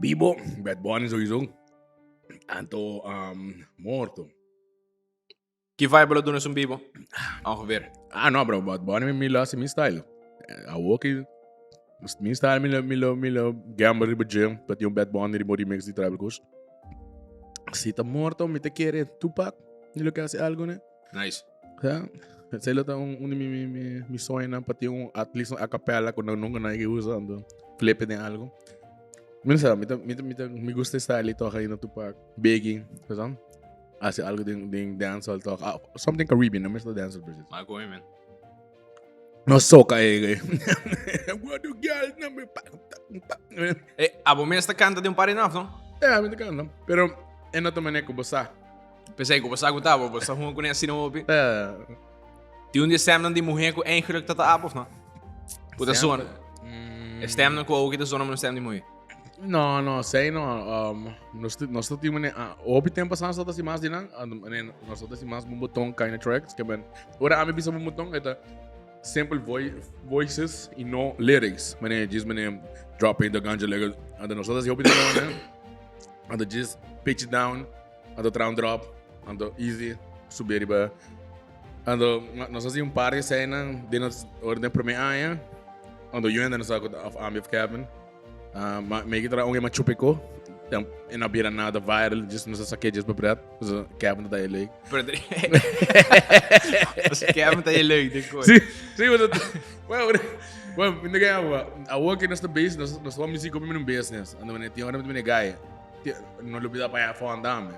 Bibo, Bad Bunny sowieso. Anto um, morto. Ki vibe lo duna esun bibo? Ongeveer. Ah, no, bro, Bad Bunny mi lo hace mi style. Awo ki mi style mi lo mi lo mi lo gamble riba dje, pa tin un Bad Bunny riba un remix di Tribal Kush. Si ta morto, mi ta kere Tupac, mi lo ke hace algo ne. Nice. Ja, esei lo ta un, un di mi mi mi mi soñonan pa tin un at least un acapella ku nan nunca nadie usa, anto flip den algo. Mi no sa, mi ta mi ta mi ta mi gusta e style toch ainda Tupac, Biggie, sa? Hace algo den, den dancehall toch. Ah, something Caribbean, no mester dancehall precies. Maar goeie man. No soca eh. eh. What do girl na me pa pa. Eh, abo mes ta canta de un par enough, no? Ja, mi ta canta. Pero en otra manera ku bo sa. Pensei ku bo sa ku ta, bo sa hunga kuné asina hopi. Eh. Tin un di e stemnan di muher ku eigenlijk ta ta abo of no? Ku ta zona. Mm. E stemnan ku awo ki ta zona ma no stem di muher. No, no, sei no. Um, nos, nos tin mane, uh, hopi tempo pasado nos ta mas di nan, mane, nos ta mas un botón kind of tracks, que ben, ora ami bisa un botón, eta simple voices y no lyrics. Mane, just mane, dropping the ganja like, anda nos ta hopi tempo, mane, anda just pitch it down, anda tra un drop, anda easy, subir riba. Ando, nos hasi un par di eseinan den nos ora den prome aña. Ando yo enda nos of ami of Kevin. Uh, ma me kita un ma chupeko. Dan e no bira nada viral, just nos saké just pa pret. So Kevin ta e leuk. Pero Dus Kevin ta e leuk, denk ik. Sí, sí, maar dat, well, well, mi nigga, awo que nos ta base, nos nos ta muziek op in een business. Ando meneer, tiene ora met meneer guy. No lubida pa ya fondame.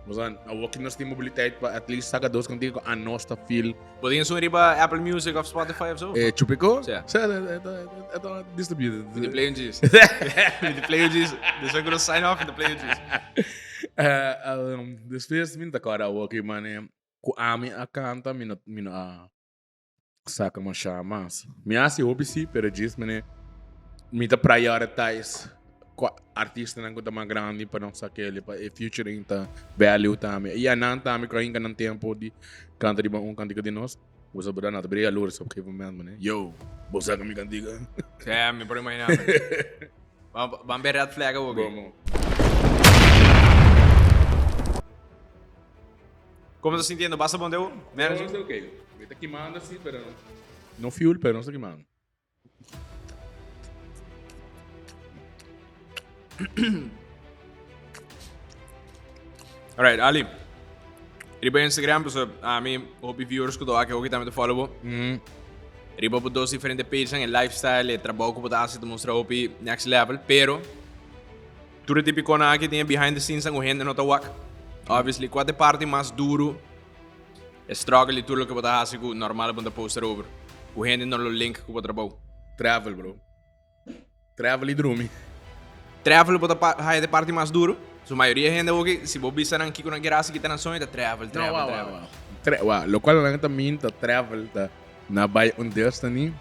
Nos awor ki nos tin mobiliteit pa at least saka dos kantika ku anos ta feel. Bo tin esun riba Apple Music of Spotify of so? Eh, Chupico? Sí. Sí, e ta distributed. Mi ta play un djis. Mi ta play un djis. Despues ku nos sign off, mi ta play un djis. Despues mi no ta kòrda awor ki mane ku ami a kanta mi no mi no a saka masha mas. Mi a hasi hopi si, pero djis mane mi ta prioritize kua artistanan ku ta mas grandi pa nos sa keli pa e featuring ta value tambe. I anan tambe ku a hinka nan tempo di kanta riba un kantika di nos, bo sa berdad nan ta bira yalurs op gegeven moment mane, yo, bo saka mi kantika. Sí, mi por imagina. Ban be red flag awor. Bomo. Como ta sintiendo? Basta bon deu? Manager? No, ok. Mi ta kimando si, pero no fuel, pero no sta kimando. Alright, Ali. Riba Instagram, pues a mi hopi viewers ku aki hopi tambe te follow bo. Riba bo dos diferente pages, e lifestyle, e trabou ku bo ta hasi te mustra hopi next level, pero tur e tipikona aki tin e behind the scenes ku hende no ta wak. Obviously, kua ta e parti mas duru, e struggle i tur loke bo ta hasi ku normal bo no ta post erover, ku hende no lo link ku bo trabou? Travel, bro. Travel i drumi. Travel bo ta haya ta e parti mas duru. So mayoria hende awoki si bo bisa nan kiko nan kier hasi kita nan soño ta travel, travel, No, wou, travel. wou, wou. Wou, lokual nan ta mean ta travel ta na bai un destiny,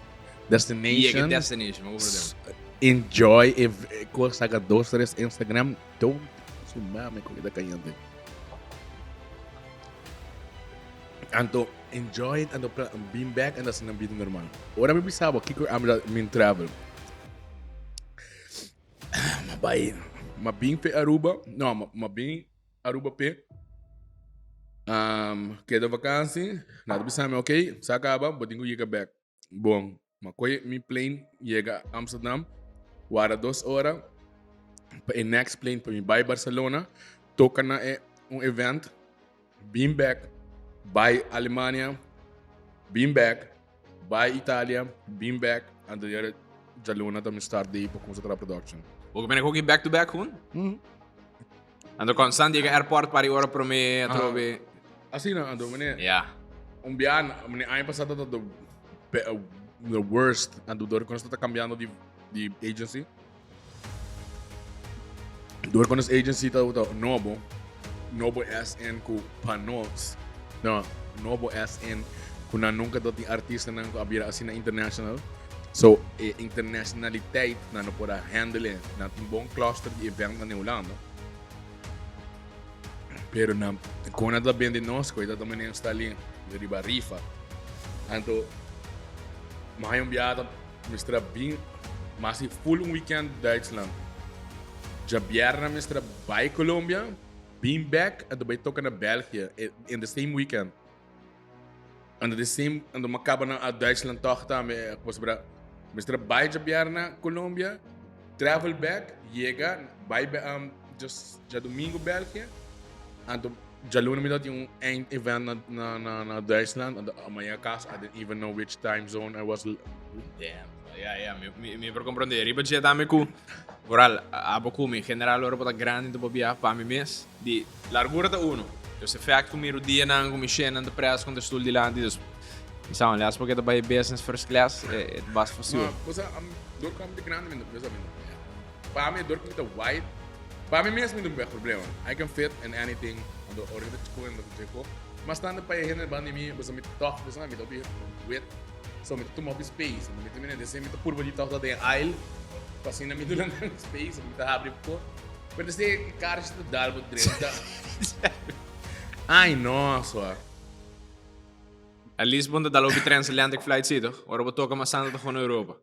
destination. Yega destination, bo problema. Enjoy e kos saka dos tres Instagram don't su mame ku ta kayente. Anto enjoy it anto bin back anto hasi nan bida normal. Ora mi bisa bo kiko ami ta min travel. Ma bai ma bin pe Aruba no ma bin Aruba pe keda vakansi nan ta bisa mi ok sa kaba bo tin ku yega bek. Bon, ma koe mi plane yega Amsterdam, warda dos ora pa e next plane pa mi bai Barcelona, toka na e un event, bin bek, bai Alemania, bin bek, bai Italia, bin bek, anto yere djaluna ta mi start day pa kumsa traha production. Bo mene koki back to back hun? Anto constant yega airport pari ora prome atrobe. Asina, anto mene. Ja. Un bia, mene aña pasado ta the, the worst. Anto door cu nos ta cambiando di, di agency. Door cu nos agency ta ta nobo. Nobo as in cu pa nos. No, nobo as in cu nan nunca ta tin artistanan cu a bira asina international. So, e internationaliteit nan no por a handle. Nan tin bon cluster di event na Hulanda. Pero nan, kon nan ta bende nos, koe ta manera sta li riba rifa. Anto, mi haña un biaha ta mester a bin, mi hasi full un weekend Duitsland. Djabièrnè mester a bai Colombia, bin bek, anto bai toka na België in the same weekend. Anto the same, anto mi a kaba na Duitsland tòg tambe, pasobra mester a bai djabièrnè Colombia, travel back, yega, bai djadumingu België, anto djaluna mi tabatin un eind event na na na na Duitsland, anto mañana kas I didn't even know which time zone I was. Damn, ya ya, mi mi mi por comprende. Riba dje tambe ku vooral abo ku mi, en general ora bo ta grandi ta por biaha pa mi mes, di largura ta uno. Dus e fact ku mi rudianan ku mi shennan ta pres kontra stoel dilanti, dus mi sa unless bo ke ta bai business first class e ta basta fácil. Ma, bo sa, dor ku ami ta grandi mi no pensa mi no. Pa mi dor ku mi ta wide, pa mi mes mi no tin problema. I can fit in anything, anto ora mi ta chiko mi ta chiko. Mas tantu pa e hende banda di mi, pasobra mi tòg, bo sa, mi ta hopi width, so mi ta tuma hopi space. Mi ta mira desde mi ta purba di tòg ta den aisle, pa asina mi duna nan space, mi ta habri poko. Pero desde e karchi ta dal bo drenta. Ai no, swa. At least bo no ta dal hopi transatlantic flight si toch? Ora bo toka mas tantu ta gewoon Europa.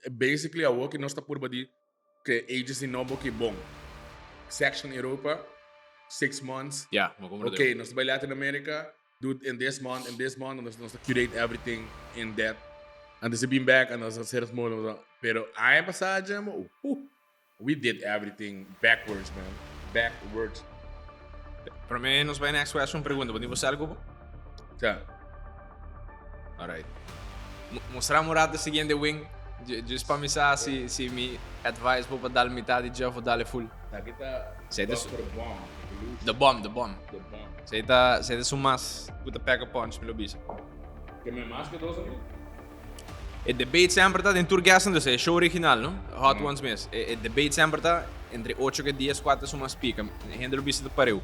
Basically awor ki nos ta purba di ke agency nobo ki bon. Section Europa, 6 months. Ya, bo comprende. Ok, nos ta bai Latin America, do in this month, in this month, nos ta curate everything in that. Antes di bin back, nos ta hacer small, pero aña pasa dje, we did everything backwards, man. Backwards. Prome nos bai next question pregunta. Bo tin bo sel cubo? Ja. Alright. Mostra un rato siguiente wing. Just pa mi sa si, si mi advice bo pa dal mitad di Jeff o dale full. Aki ta Zij dus- Dr. Bomb. The bomb, the bomb. The bomb. Esei ta, esei ta su mas ku ta pack a punch, mi lo bisa. Ke men mas ke dos aki? E debate semper ta den tur guesten, dus e show original, no? Hot Ones mes. E, e debate semper ta entre ocho ke dies kua ta su mas pika. Hende lo bisa ta pareu.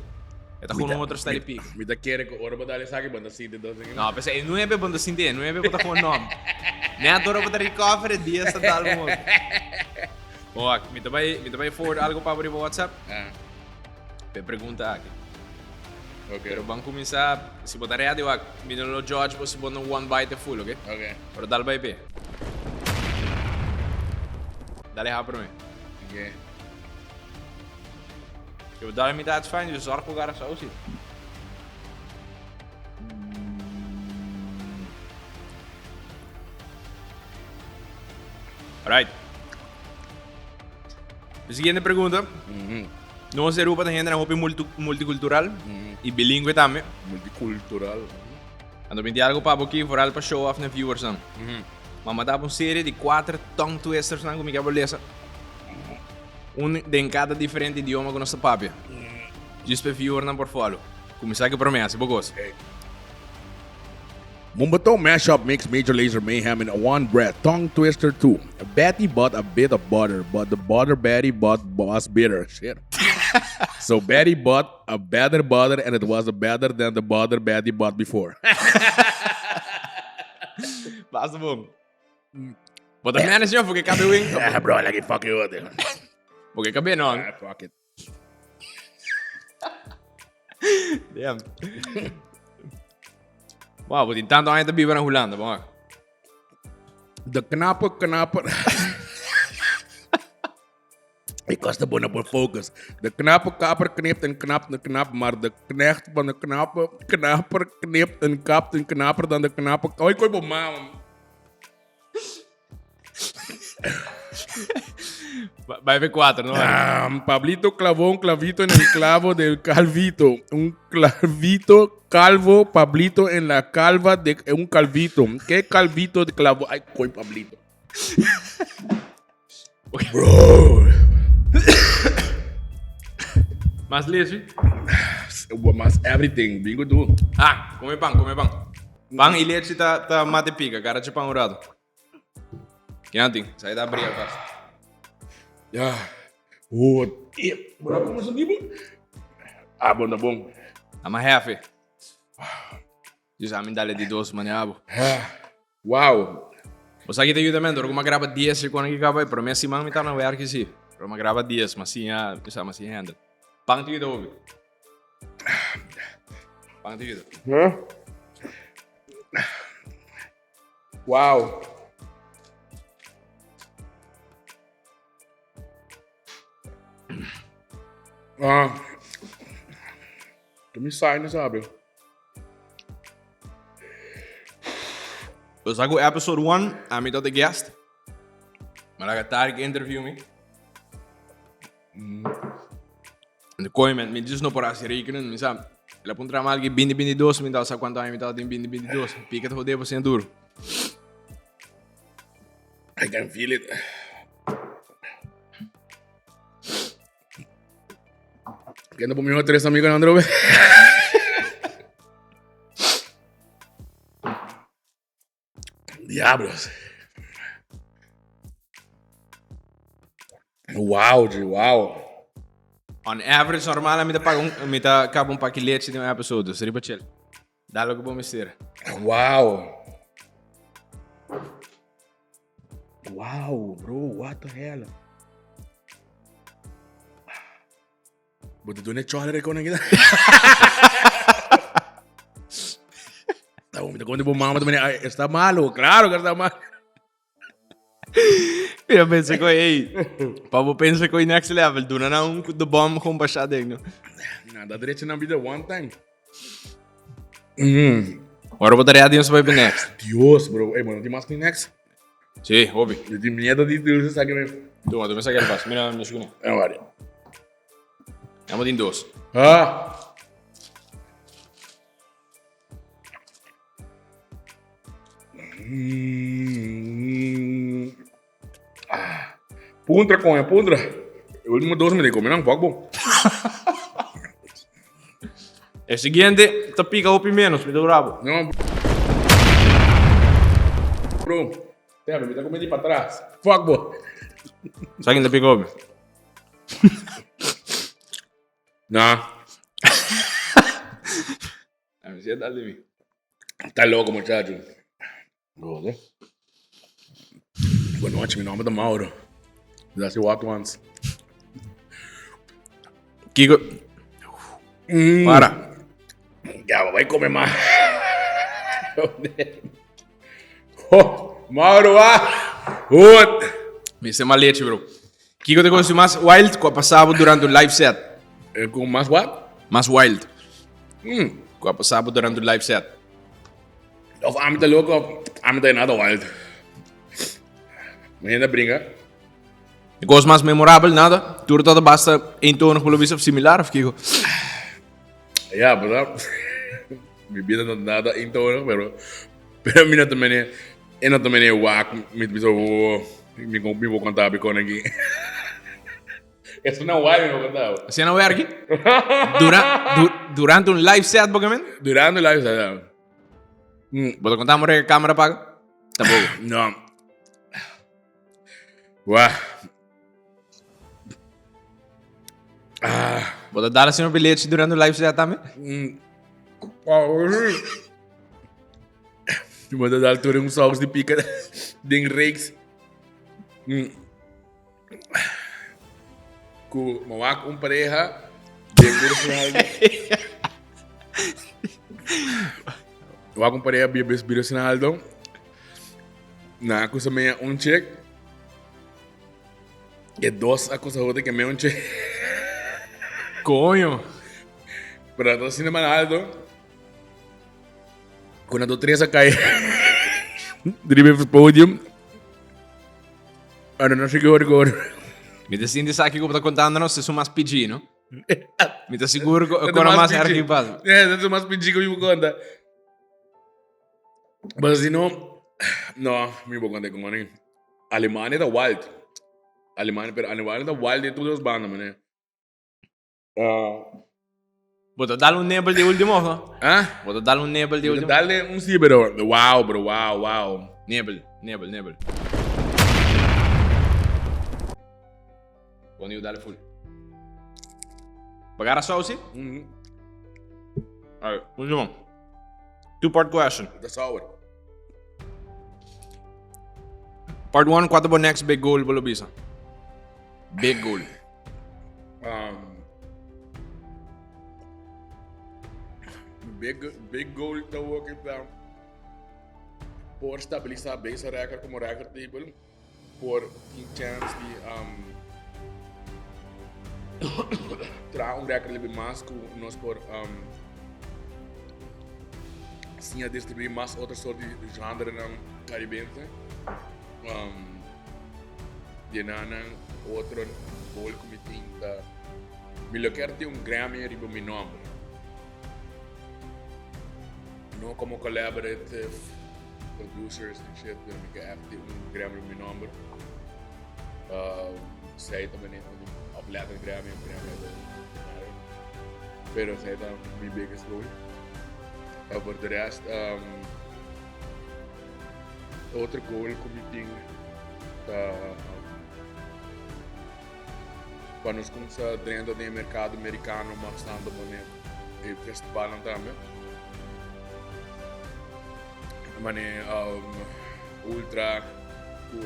E ta gewoon un otro style di pika. Mi ta kere ku ora bo dal esaki bo ta sinti dos aki. No, p'esei e nuebe bo ta sinti, e nuebe bo ta gewoon nom. Net ora bo ta recover e dies ta dal bo otro. Bo wak, mi ta bai, mi ta bai forward algo pa bo riba WhatsApp. Ah. P'e pregunta aki. Ok. Pero ban kuminsá, si bo ta ready wak, mi no lo judge bo si bo no one bite full, ok? Ok. Pero dal bai p'e. Dale ha promé. Ok. Si bo dal mitad is fijn, dus zorg ku gara sausie. Alright. De siguiente pregunta. Nos de Aruba ta hende hopi multicultural y bilingüe tambe. Multicultural. Anto mi tin algo pa bo aki, vooral pa show off na viewers nan. Mama daba un serie di cuater tongue twisters nan cu mi ke bo lesa. Un den cada diferente idioma cu nos ta papia. Just pa e viewer nan por follow. Cuminsa cu e prome, haci bo cos. Mumbaton mashup mix Major Lazer Mayhem in one breath Tongue twister 2 Betty bought a bit of butter but the butter Betty bought was bitter Shit So Betty bought a better butter and it was better than the butter Betty bought before Basta bon. Bo ta manage yo porque cabe win. Yeah bro, like it fuck you. Porque cabe no. Ah, fuck it. Damn. Wow, bo tin tanto aña ta biba na Hulanda, bon. De knappe knapper. Ik was de bonne voor focus. De knappe kapper knipt en knapt en knapt, maar de knecht van de knappe knapper knipt en kapt en knapper dan de knappe. Oh, ik koop op man. Bai ve cuatro, no? Ah, Pablito clavó un clavito en el clavo del calvito. Un clavito calvo, Pablito en la calva de un calvito. ¿Qué calvito de clavó? Ay, coy, Pablito. Bro. Mas leche? Mas everything. Bingo tu. Ah, come pan, come pan. Pan y leche ta, ta mate pica, cara pan un rato. Kinan tin? Sa ta abri alvast. Ja. Oh, tip. Bro, como sa tipo? Ah, bon, bon. I'm a hefe. Dus a mi dale di dos mane abo. Wow. Bo sa ki ta yuda men, dor ku mi a graba dies i kona ki kaba, pero mi siman mi ta na werk si. Pero mi a graba dies, ma siña, mi sa, ma siña handle. Pan ta yuda hopi. Pan ta yuda. Wow. Ah. Tu mi sinus abre. Dus aku episode 1, ami ta the guest. Maar laga Tarek interview mi. De kooi met mi dus no por hasi rekenen. Mi sa, el a puntra mal ki bindi bindi dos, mi ta sa cuanto aña mi ta tin bindi bindi dos. Pika ta jode por duro. I can feel it. Kende por mi tres amigos Andro. Diablos. Wow, G, wow. On average, normal, mi ta paga un, mi ta caba un paki leche de un episode. Seria pa chill. Dá logo bom mister. Wow. Wow, bro, what the hell? Bo ta duna cholera con aquí. Está bom, mi ta mama también. Ay, está malo, claro que está malo. Mira, pensa ko, hey. Pabo pensa ko next level. Duna na un de bom gewoon basha ding, no? Nou, dat derecho na vida one time. Ora bo tarea Dios bai next. Dios, bro. Hey, bueno, die mas next. Sí, hopi. Yo tin miedo di dulce, sabe que me... Tuma, tuma esa pas. Mira, mi sukuna. Ah, vale. Amo tin dos. Ah. Mm. Ah. Puntra, coño, puntra. E último dos me de comer un poco. E siguiente ta pica hopi menos, mi ta bravo. No, bro. Teme, mi ta come di pa atras. Fuck bo. Sa kin ta pica hopi? No. A mi si dal di mi. Ta loco, muchacho. Gole. Boa noite, mi nome ta Mauro. That's what once. Kiko. Para. Ya, bai come mas. Oh, Mauro, ah. Goed. Mi se leche, bro. Kiko te conoce mas wild cu a pasabo durante un live set? Con mas what? Mas wild. Cu a pasabo durante un live set? Of ami ta loco of ami ta nada wild. Mi hende brinca. E cos mas memorabel, nada? Tur ta basta eentonig por lo visto of similar of kiko? Ja, pero mi vida no nada eentonig, pero pero mi no ta mene e no ta mene wak mi ta bisa oh, mi mi por conta mi con aki. Eso no wild mi por conta. Asina no werki? Dura, du, durante un live set, bokamente? Durante un live set, ja. Bo ta conta more camera paga? Tampoco. No. Wah. Ah. Bo ta dal asina un leche durante un live set tambe? Bo ta dal tur un saus di pica den reeks. Ku mi wak un pareha den Virginaldo. Wak un pareha bia Virginaldo. Nan a kusa mea un chek. E dos a kusa hote ke mea un chek. Coño. Pero ta asina man alto. Ku na do tres a kai. Riba e podium. Ahora no sé qué hora hora. Mi ta sinti esaki ku bo ta kontando nos esun mas PG, no? Mi ta sigur ku ku no mas erg pasa. Yeah, eso mas PG ku mi bo konta. Pero si no, no, mi bo konta ku mani. Alemania ta wild. Alemania, pero Alemania ta wild de todos bandas, man. Bo ta dal un nebel di ultimo of no? Ah? Bo ta dal un nebel di ultimo? Dale un sí, pero wow, bro, wow, wow. Nebel, nebel, nebel. Bon, dale full. Pagar a sauce? Mm -hmm. Alright, último. Two part question. The sour. Part 1, cuál bo next big goal bo lo bisa? Big goal. Um, big, big goal ta ook ta por stabilisar base record como record label por tin chance di um, traha un record label mas ku nos por um, siña distribuir mas otro soort di genrenan caribense. Um, Llena nan otro goal cu mi tin ta mi lo kier tin un Grammy riba mi nomber. No como collaborative producers and shit, pero mi kier echt tin un Grammy riba mi nomber. Uh, zij ta meneer of Latin Grammy of Grammy, I don't matter. Pero zij ta mi biggest goal. Voor de rest, um, Otro goal ku mi tin ta pa nos kumsa drenta den e merkado merikano mas tantu manera e festivalnan tambe. Manera Ultra ku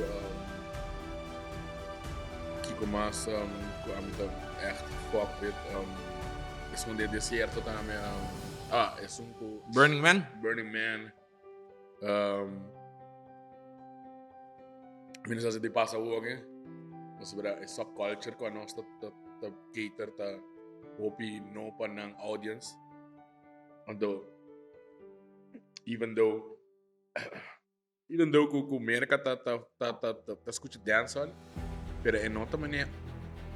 kiko mas ku ami ta ègt fuck with esun den desierto tambe ah esun ku Burning Man? Burning Man. Um, mi no sa si di pasa awor, eh. Pasobra e subculture ku anos ta, ta, ta cater ta hopi no pa nan audience. Anto, even though even though ku, ku Merka ta, ta, ta, ta, ta, ta skucha dancehall, pero e no ta manera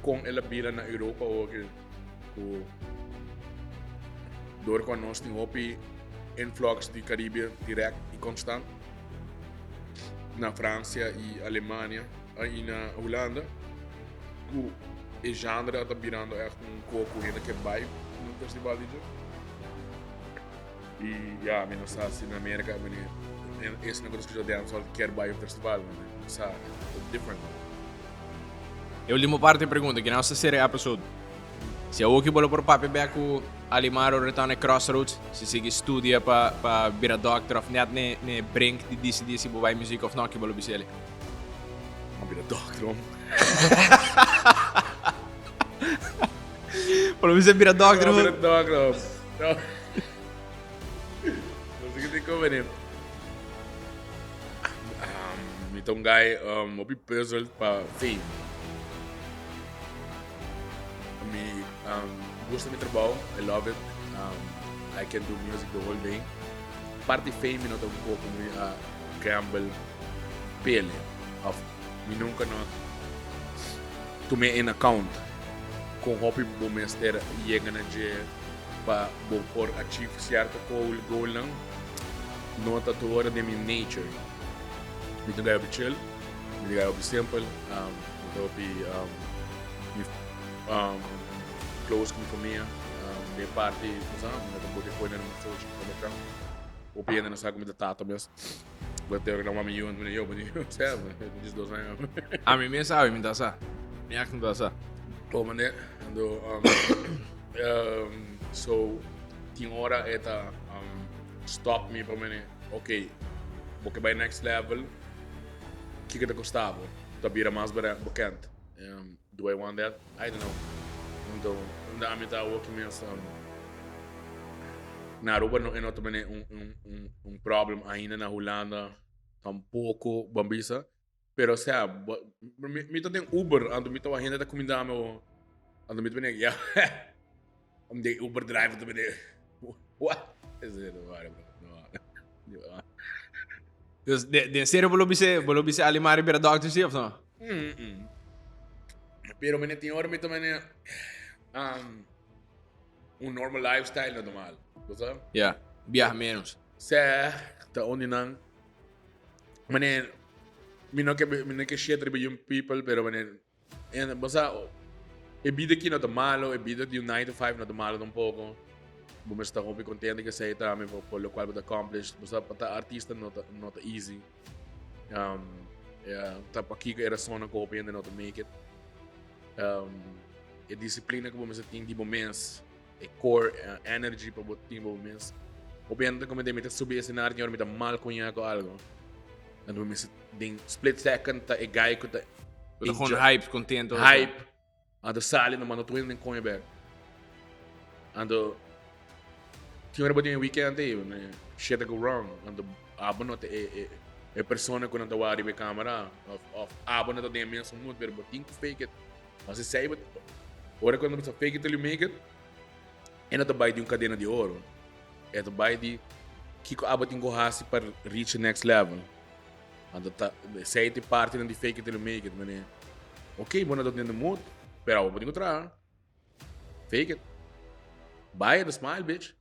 kon el a bira na Europa awor ku ku door ku anos tin hopi influx di Caribe direct y constant na Francia y Alemania y na Hulanda ku e genre ta birando echt un ko ku hende ke bai na un festival di dje. Y ya, mi no sa si na America, mi esnan cu ta scucha dancehall kier bay un festival, mi no sa, it's different. E ultimo parti e pregunta, kinan nos ta cera e episode? Si awoki bo lo por papia bek cu Alimar ora ta na e crossroads, si sigui studia pa pa bira doctor of net ne ne brink di dicidi si bo bay music of no, ki bo lo bisa el'e? Bo bira doctor om. Bo lo bisa bira doctor om. Bira doctor om. No. No sé ki tin conveniente. Mi ta un guy um, hopi puzzled pa fame. Mi um, gusta mi trabou, I love it. Um, I can do music the whole day. Parti fame mi no ta un poco mi a gamble pele. Of mi nunca no tumé in account con hopi bo mester yega na dje pa bo por achieve cierto goal goalnan no ta tur ora den mi nature. Mi ta un guy hopi chill, mi ta un guy hopi simple, um, mi ta hopi um, mi um, close ku mi famia. Um, den parti, bo sa, mi no ta bota e koe na mi social media. Hopi hende no sa ku mi ta tata mes. Bo ta teo ku nan mi yu, mi yo, bo tin yu, sa, mi tin 12 aña. Ami mes sabi, mi ta sa. Mi ak no ta sa. Oh, mane, ando, um, um, so, tin ora e ta um, stop mi pa mane, ok, bo ke bai next level, kiko ta kosta bo? Ta bira mas bekend. Um, do I want that? I don't know. Anto, unda ami ta awoki mes, um, na Aruba no, e no ta mane un, un, un, un problem ainda na Hulanda tampoco, ban bisa. Pero osea, bo, mi, mi ta den Uber, anto mi ta wak hende ta kuminda mi o, anto mi ta bini, ya, om de Uber driver ta bini, what? Ese no vale, bro, no vale. No vale. Dus de, den serio bo lo bisa, bo lo bisa Alimari bira doctor si of no? Mm -mm. Pero mene tin ora mi ta mene, um, un normal lifestyle no ta mal, bo sa? Ja, biaha menos. Seh, ta ondi nan. Mane, mi no ke, mi no ke shit riba young people, pero mane, en, bo sa, e bida aki no ta malo, e bida di un 9 to 5 no ta malo tampoco. Bo mester ta hopi contento ku esei tambe por, por locual bo ta accomplish. Bo sa, pa ta artista no ta, no ta easy. Um, yeah, ta pakiko e rasonnan ku hopi hende no ta make it. Um, e disiplina ku bo mester tin di bo mes. E core energy pa bo tin bo mes. Hopi hende ta comete mi ta subi escenario tin ora mi ta mal cuña cu algo. Anto mi den split second ta e guy cu ta Bo ta gewoon hype, contento. Hype. Anto sali no manda tur hende den coño bek. Anto tin ora bo tin e weekend ey shit ta go wrong. Anto abo no ta e e e persona cu nan ta wak riba e camera of of abo no ta den e mes mood pero bo tin cu fake it. Mas esei bo ora ku nan bisa fake it till you make it, e no ta bai di un kadena di oro. E ta bai di kiko abo tin ku hasi pa reach the next level. Anto ta esei ta e partinan di fake it till you make it. Manera, ok bo no ta den de mood, pero abo bo tin ku traha. Fake it. Buy it and smile, bitch.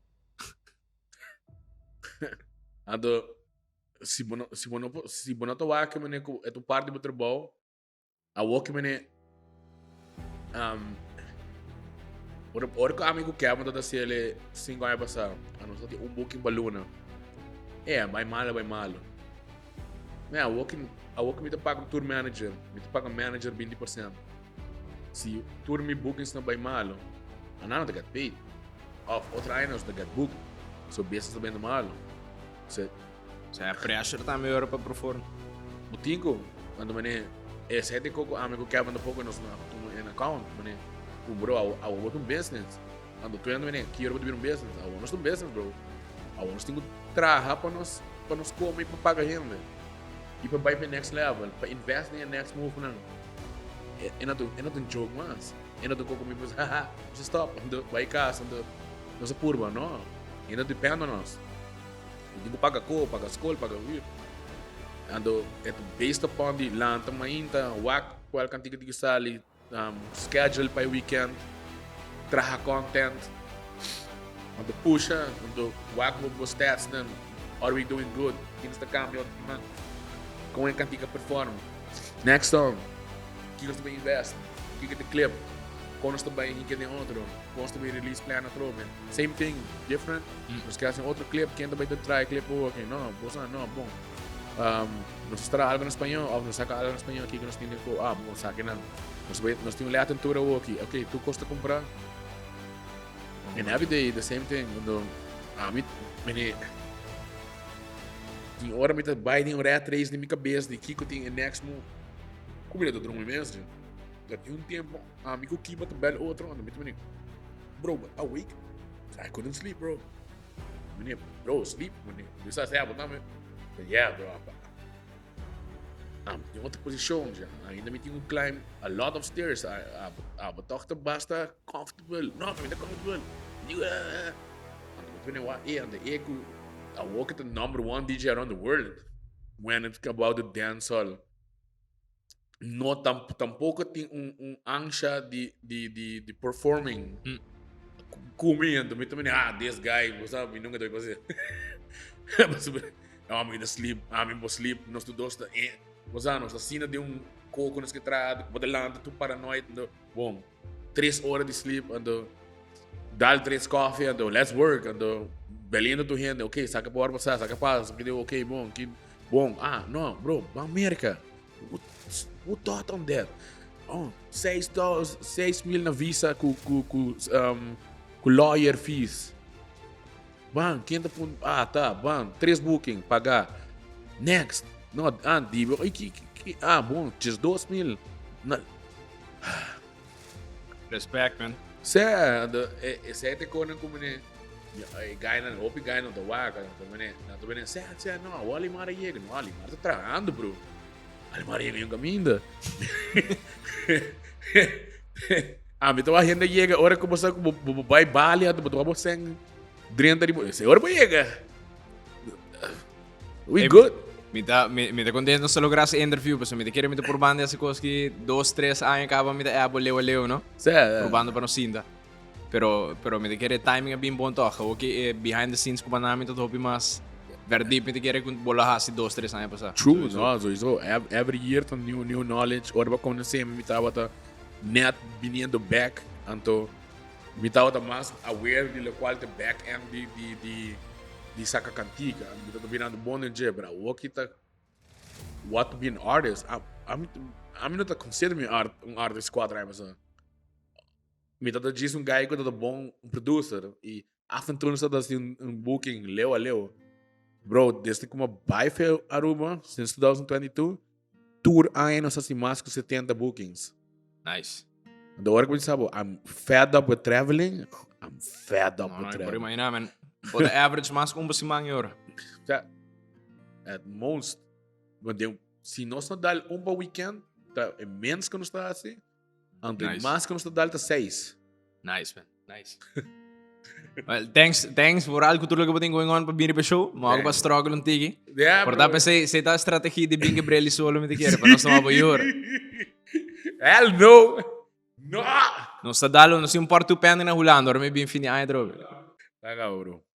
Anto si bo no si bo no si bo no ta wak manera ku e ta un parti di bo trabou. Awor ki mene um, ora, ora ku ami ku Kevin ta hasi ele 5 aña pasá, a nos tin un booking pa luna. E, bai malo, bai malo. Me, awor ki, awor ki mi ta paga tour manager, mi ta paga manager 20%. Si tur mi bookings na bai malo, a no ta get paid. Of otro aña nos ta get booked. So business ta bendo malo. So, Sa e pressure tambe ora pa perform. Bo tin ku, anto mane e sete koko ami ku Kevin tampoco nos no tuma in account mane ku bro awo awo bo ta un business anto tu hende mane ki ora bo ta bira un business awo nos ta un business bro awo nos tin ku traha pa nos pa nos kome i pa paga hende i pa bai pa e next level pa invest den e next move nan e no ta e no ta un joke mas e no ta un koko mi bisa haha nos a stop anto bai kas anto nos a purba no e no depend on nos. Bo tin ku paga ko, paga skol, paga huur. Anto e ta based upon di lanta mainta, wak kual kantika tin ku sali, um, schedule pa e weekend, traha content. Anto pusha, anto wak bo bo stats nan, are we doing good? Kiko ta kambia otro siman? Kon e kantika perform? Next song, kiko ta bay invest? Kiko ta clip? Kon nos ta bai hinka den otro? Kon nos ta bai release plan atrobe? Same thing, different. Nos ke hasi un otro clip, ken ta bai ta traha e clip awor? Oké, no, bo sa, no, bon. Nos ta traha algo na spañó òf nos saka algo na spañó kiko nos tin den ko? Ah, bon, saka nan. Nos bai, nos tin un Latin tour awor aki. Oké, tur kos ta kumprá. And every day the same thing. Cuando ami, mene, tin ora mi ta bai den un rat race den mi cabes di kiko tin e next move. Ku mi ta drumi mes, dje. Ta tin un tempo ami ku Kiba ta bel otro, ando mi ta mene, bro, but awake? I couldn't sleep, bro. Mene, bro, sleep, mene, mi sa sea bo tambe. But yeah, bro, apa. Ami tin otro posicion, dje. Ainda mi tin ku climb a lot of stairs. Abo toch ta basta comfortable. No, mi ta comfortable. Mi di, eh. Ando mi ta mene, wa, e, ando e ku awor ku ta number one DJ around the world when it's about the dancehall. No tam, tampoco tin un, un ansha di, di, di, di performing. Ku mi, anto mi ta mene, ah, this guy, bo sa, mi nunca ta pase. No, mi ta sleep, ah, mi bo sleep, nos tu dos ta, eh, bo sa, nos ta sina di un coco nos ke traha, bo ta lanta tu paranoid, anto, bon, 3 ora di sleep, anto, dal tres coffee, anto, let's work, anto, beliendo tu hende, ok, saca por pasa, saca pasa, ok, bon, ki, bon, ah, no, bro, ban America. Who thought on that? Oh, $6, 6 mil na visa ku lawyer fees. Ban, ken ta pun, ah, ta, ban, tres booking, paga. Next. No, ah, di, oi, ki, ah, bon, just 2000. Na, Respect, man. Sè, e sè te konen ku mene, e gainan, hopi gainan ta waka, ta mene, nan ta mene, sè, sè, no, awor Alimar a yega, no, Alimar ta trahando, bro. Alimar a yega yon kaminda. Ami ta wak hende yega ora ku bo sa ku bo bo bai Bali anto bo ta wak bo sèn drenta di bo, esei ora bo yega. We good. Mi ta contento nos a logra ese interview, pasobra mi ta kere mi ta probando ese cos ki 2, 3 aña caba mi ta abo leu a leu, no? Sí. Probando pa nos sinta. Pero mi ta kere timing a bin bon toch. Awor ki e behind the scenes ku banami ta hopi mas verdiep mi ta kere ku bo lo hasi 2, 3 aña pasá. True, no, sowieso. Every year ta new knowledge. Ora bo konosé mi, mi tabata net biniendo back. Anto mi tabata mas aware di lokual ta back end di saka kantika. Mi tabata birando bon den dje, pero awor ki ta what to be an artist. Ami no ta consider mi art, un artist 4 aña pasá. Mi tabata djis un guy ku tabata bon un producer i af en toe nos tabata hasi un booking leu a leu. Bro, desde ku mi a bai for Aruba since 2022, tur aña nos hasi mas ku 70 bookings. Nice. De ora ku mi sa bo, I'm fed up with traveling, I'm fed up No, with no, por traveling. imaginá, man. Bo ta average mas ku un pa siman i ora. Sa, at most, want si nos no dal un pa weekend, ta e mens ku nos ta hasi, anto e mas ku nos ta dal ta seis. Nice, man. Nice. Well, thanks, thanks for al ku tur loke bo tin going on pa bini pa show. Mo algo pa struggle un tiki. Yeah, Por ta bro. pensei, sei ta strategie di bin Gabriel solo mi te quiere, pa nos toma bo yora. Hell no! No! Nos ta dalo, nos tin un part 2 pending na Hulanda, ora mi bin fin di aña drobe. Laga, bro.